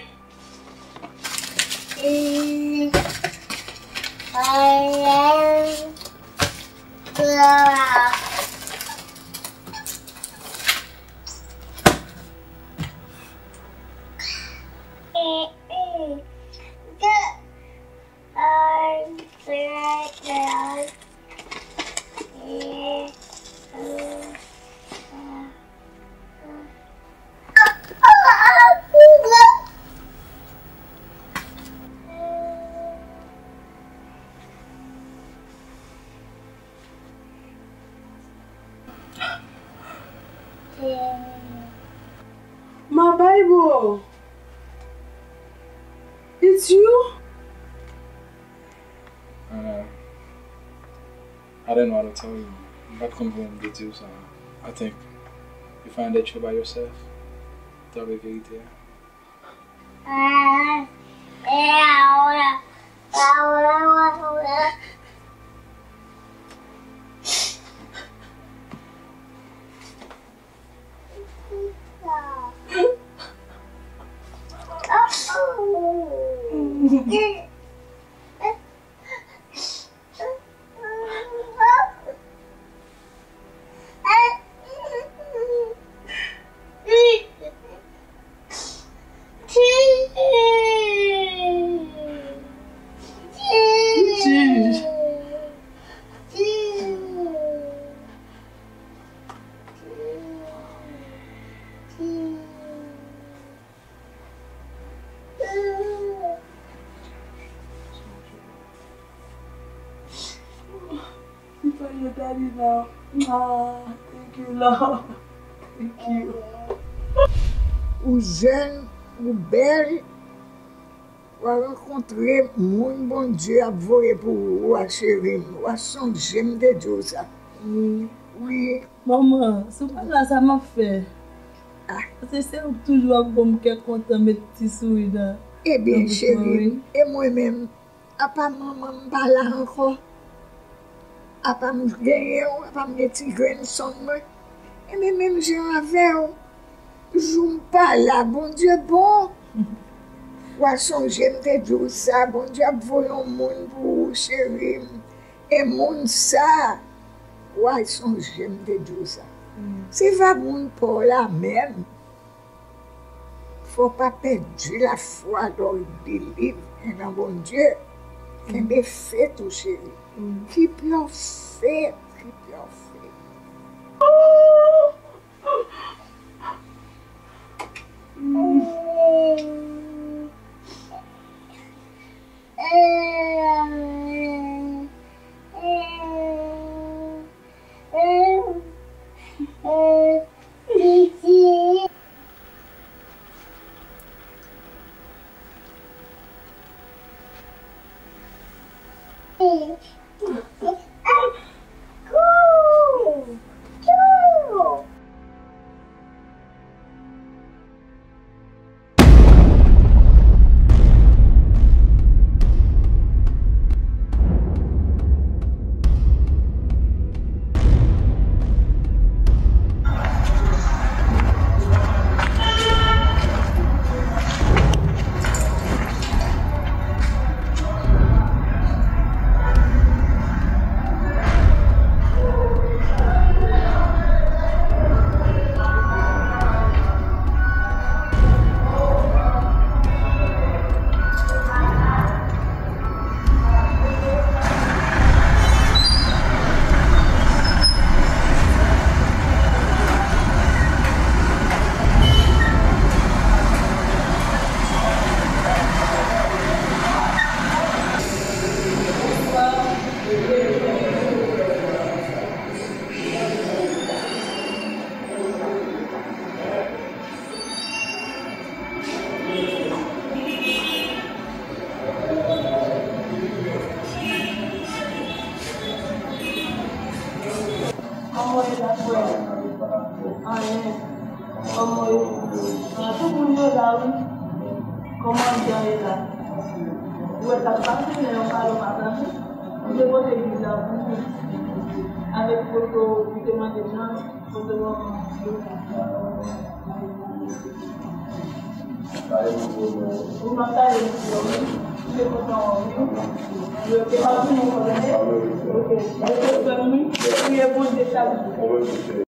My baby, it's you? Uh, I don't know how to tell you. M pa t konn kòman pou m te di w sa. I think you find that you're by yourself. Tande verite a. Thank you, Lord. Thank you. Ou jèn, ou bèl, w a rankontre moun Bondye ap voye pou ou a, cheri m. W a sonje m te di w sa. Wi. Wi. Manman, si w pa la, sa m ap fè? Ah. Paske se ou k toujou ap ban m kè kontan, met ti souri nan, nan bouch mwen, wi. Ebyen, cheri m, e mwen menm, apa manman m pa la ankò? Apa m genyen w, apa m gen ti grenn sonn mwen? Ebyen, menm jan avè w, jou m pa la, Bondye bon. W a sonje m te di w sa, Bondye ap voye yon moun pou ou, cheri m. E moun sa, w a sonje m te di w sa. Mm. Se va moun pa w la menm. Fò w pa pèdi lafwa lè w believe nan Bondye. Kenbe fèt ou, cheri. Mm. Keep your faith, keep your faith. Kòman w ye la, frè? Anyen. Kòman w ye? Ah, tout moun yo la, wi. Kòman jan ye la? Ou wè sa k pase, men yon pale w pa tande. Ou te pote egliz la pou ou. Avèk foto, ou te mande m nan, foto manman. Ou m ap pale m pou ou, wi. M te kontan wè w, wi. Yo te pa vini, w konnen. Ok. Yo te fè m, wi. Priye Bondye chak jou.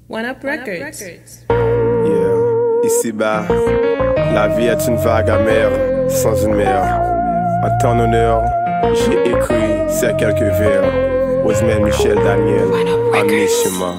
One Up Records. Yeah. Ici-bas, la vie est une vague amère, sans une mer. En ton honneur, j'ai écrit ces quelques vers. Rosemary Michel Daniel, Amishima.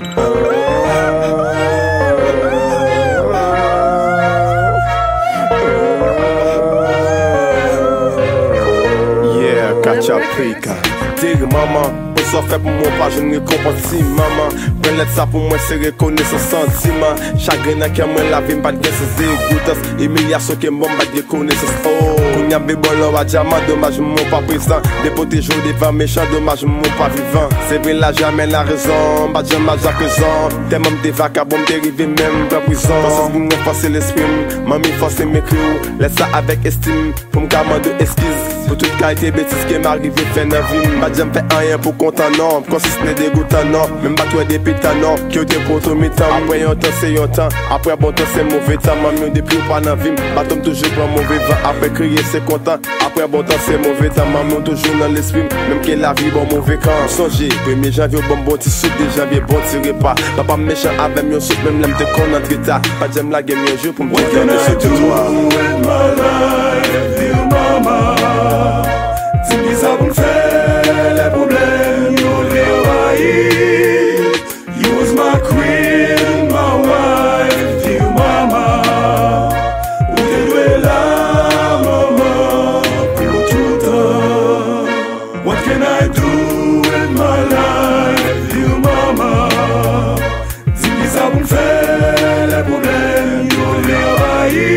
Yeah, Kachaprika. Diri manman, pou sa w fè pou mwen, w pa jwenn rekonpans ti manman. Pran lèt sa pou mwen, se rekonesans santiman. Chagren nan kè mwen, lavi m pa t gen sans degoutans. Imilyasyon ke m ban m pa t gen konesans, oh. Kounye a m vin ba w lò a dyaman, domaj mwen pa prezan. Depote je w devan mechan, domaj mwen pa vivan. Se vre laj amèn larezon, m pa t janm laj ak rezon. Tèlman m te vakabon, m te rive menm pran prizon. Konsyans m nan fòse lespri m, manmi fòse m ekri w lèt sa avèk estim. Pou m ka mande w eskiz pou tout kalite betiz ke m arive fè nan vi m. M pa t janm fè anyen pou kontan non, konsisne degoutan non. Men m pa t wè depi tan non, ke w te pwoto mitan m. Apre yon tan se yon tan, apre bon tan se move tan. Manmi w depi w pa nan vi m, bato m toujou pran move van. Apre kriye se kontan, apre bon tan se move tan. Manmi w toujou nan lespri m, menm ke lavi ba w move kan. M sonje premye janvye w ban m bon ti soup, de janvye bon ti repa. Papa m mechan avè m yon soup, menm lè m te konn antre ta. Pa t janm lage m yon jou pou m te kenbe sou teritwa. What can I do with my life, dear mama? Di m kisa pou m fè, lè pwoblèm yo vin anvayi. You was my queen, my wife, dear mama. Ou te dwe la, manman, pou toutan. What can I do with my life, dear mama? Di m kisa pou m fè, lè pwoblèm yo vin anvayi.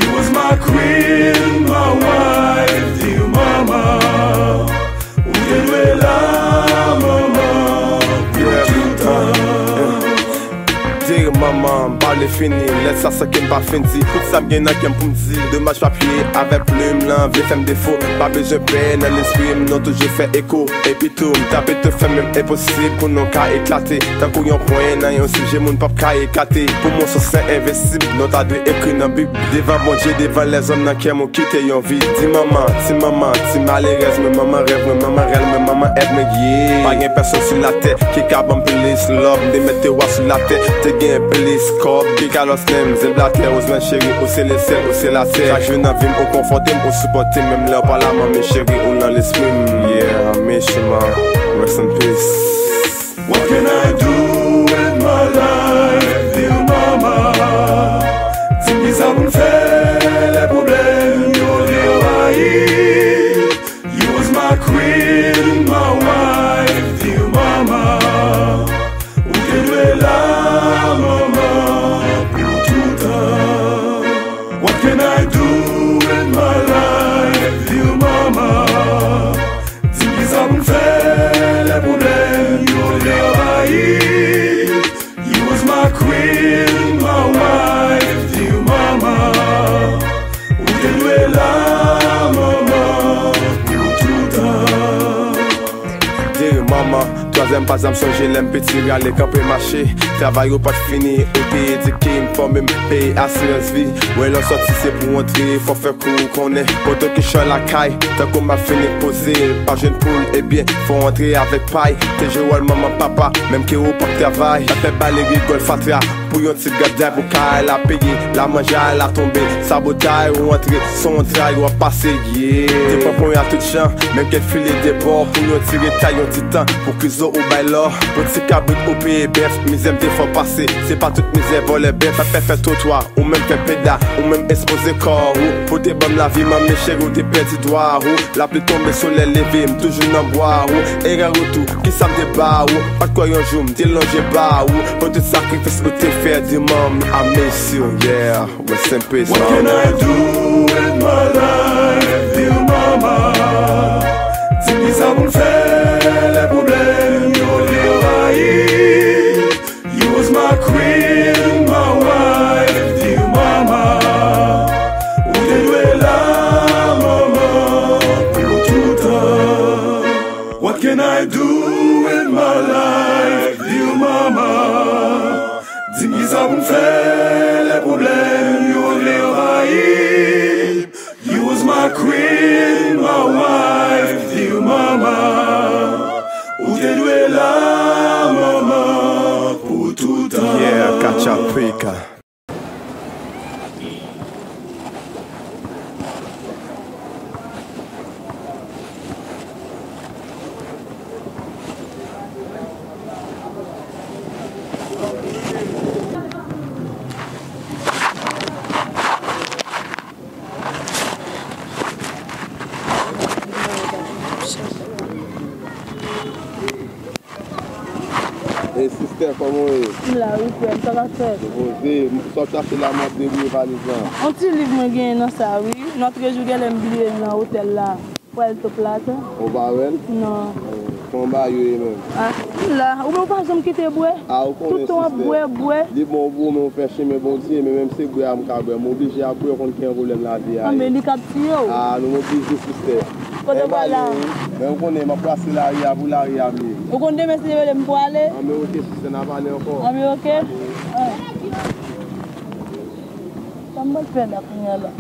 You was my queen, my wife, dear mama. Ou te dwe la, manman, pou toutan. Diri manman, m pa vle fini. Lèt sa san ke m pa fin di tout sa m gen nan kè m pou m di. Domaj papye avèk plim lan vle fè m defo. Pa bezwen pè nan lespri m, non toujou fè eko. Epi tou, m tape tou fè menm enposib pou nou ka eklate. Tankou yon pwen nan yon sijè moun p ap ka ekate. Pou mwen se yon sen envensib, non ta dwe ekri nan Bib. Devan Bondye, devan lèzòm nan kè m ou kite yon vid. Di manman, ti manman, ti malerèz mwen, manman rèv mwen, manman rèl mwen, manman èv mwen, yeah. Pa gen pèsonn sou latè ki ka ban m plis love. M te mèt te wa sou latè, te gen plis kòb. Big Carlos Nems, Zen Blatè, Rosemary cheri, ou se lesyèl, ou se latè. Chak jou nan vi m, ou konfòte m, ou sipòte m, menm lè w pa la, manmi cheri, ou nan lespri m. Yeah, Amishima, rest in peace. What can I do with my life, dear mama? Di m kisa pou m fè, lè pwoblèm yo vin anvayi. You was my queen, my wife, dear mama. Ou te dwe la, manman, pou toutan. What can I do with my life, dear mama? Di m kisa pou m fè, lè pwoblèm yo vin anvayi. You was my queen, my wife, dear mama. Ou te dwe la, manman, pou toutan. Diri manman, twazyèm pa zanm sonje lè m piti rale kanpe mache. Travay ou pa t fini, ou te edike m, fòme m, peye asirans vi. Wè lè w sòti se pou w antre, fò w fè kou ou konnen. Poto kichòy lakay, tankou m ap fini poze, pa jwenn poul, ebyen, fò w antre avèk pay. Te jwe wòl manman papa, menm ke ou p ap travay. N ap fè bale rigòl fatra, pou yon ti gad dèyè pou kay la peye. La manje a la tonbe, sabotay ou antre, se yon tray w ap pase, yeah. Te pran pwen a tout jan, menm kèk file de bò, pou yon ti retay, yon ti tan, pou krizo ou bay lò. Pou ti kabrit ou peye bèf, mizè m te fè w pase, se pa tout mizè vòlè bèf, pa fè fè twotwa, ou menm fè peda, ou menm ekspoze kò ou, pou te ban m lavi, manmi cheri, ou te pèdi dwa ou, lapli tonbe, solèy leve, m toujou nan bwa ou, erè ou tou, kisa m te ba ou, pa t kwè yon jou m te lonje ba ou, pou tout sakrifis ou te fè, di manmi, I miss you, yeah, rest in peace, What can I do with my life, dear mama? Di m kisa pou m fè, lè pwoblèm yo vin anvayi. You was my queen, my wife, dear mama. Ou te dwe la, manman, pou toutan. What can I do with my life, dear mama? Di m kisa pou m fè, lè pwoblèm yo vin anvayi. You was my queen, my Dwe la, manman, pou toutan. Yeah, Cachapica. E sistè, kòman w ye? M la wi frè m, sa k ap fèt? Poze, sa w chache la, m ap debouye valiz lan. Yon ti liv mwen genyen nan sa wi. Lòt jou genlè m bliye l nan otèl la. Pral top la tou. Ou pa wè l? Non. Kòman bagay yo ye menm? Ah, m la. Ou menm ou pa janm kite bwè. Ah, ou konnen sistè. Tout tan w ap bwè, bwè. Li bon pou ou, men ou fè chemen Bondye, men menm se bwè a m ka bwè. M oblije ap bwè, ou konn ki jan pwoblèm lavi a ye. Ah, men li k ap tiye w. Ah, nou, m oblije sistè. Kote w pral la? Men ou konnen, m ap pase lari a pou lari a m ye. Ou konn demen si Dye vle m prale? Ah, men oke sistè, n a pale ankò. Ah, men oke. Ah. Sa m pral fè la kounye a la?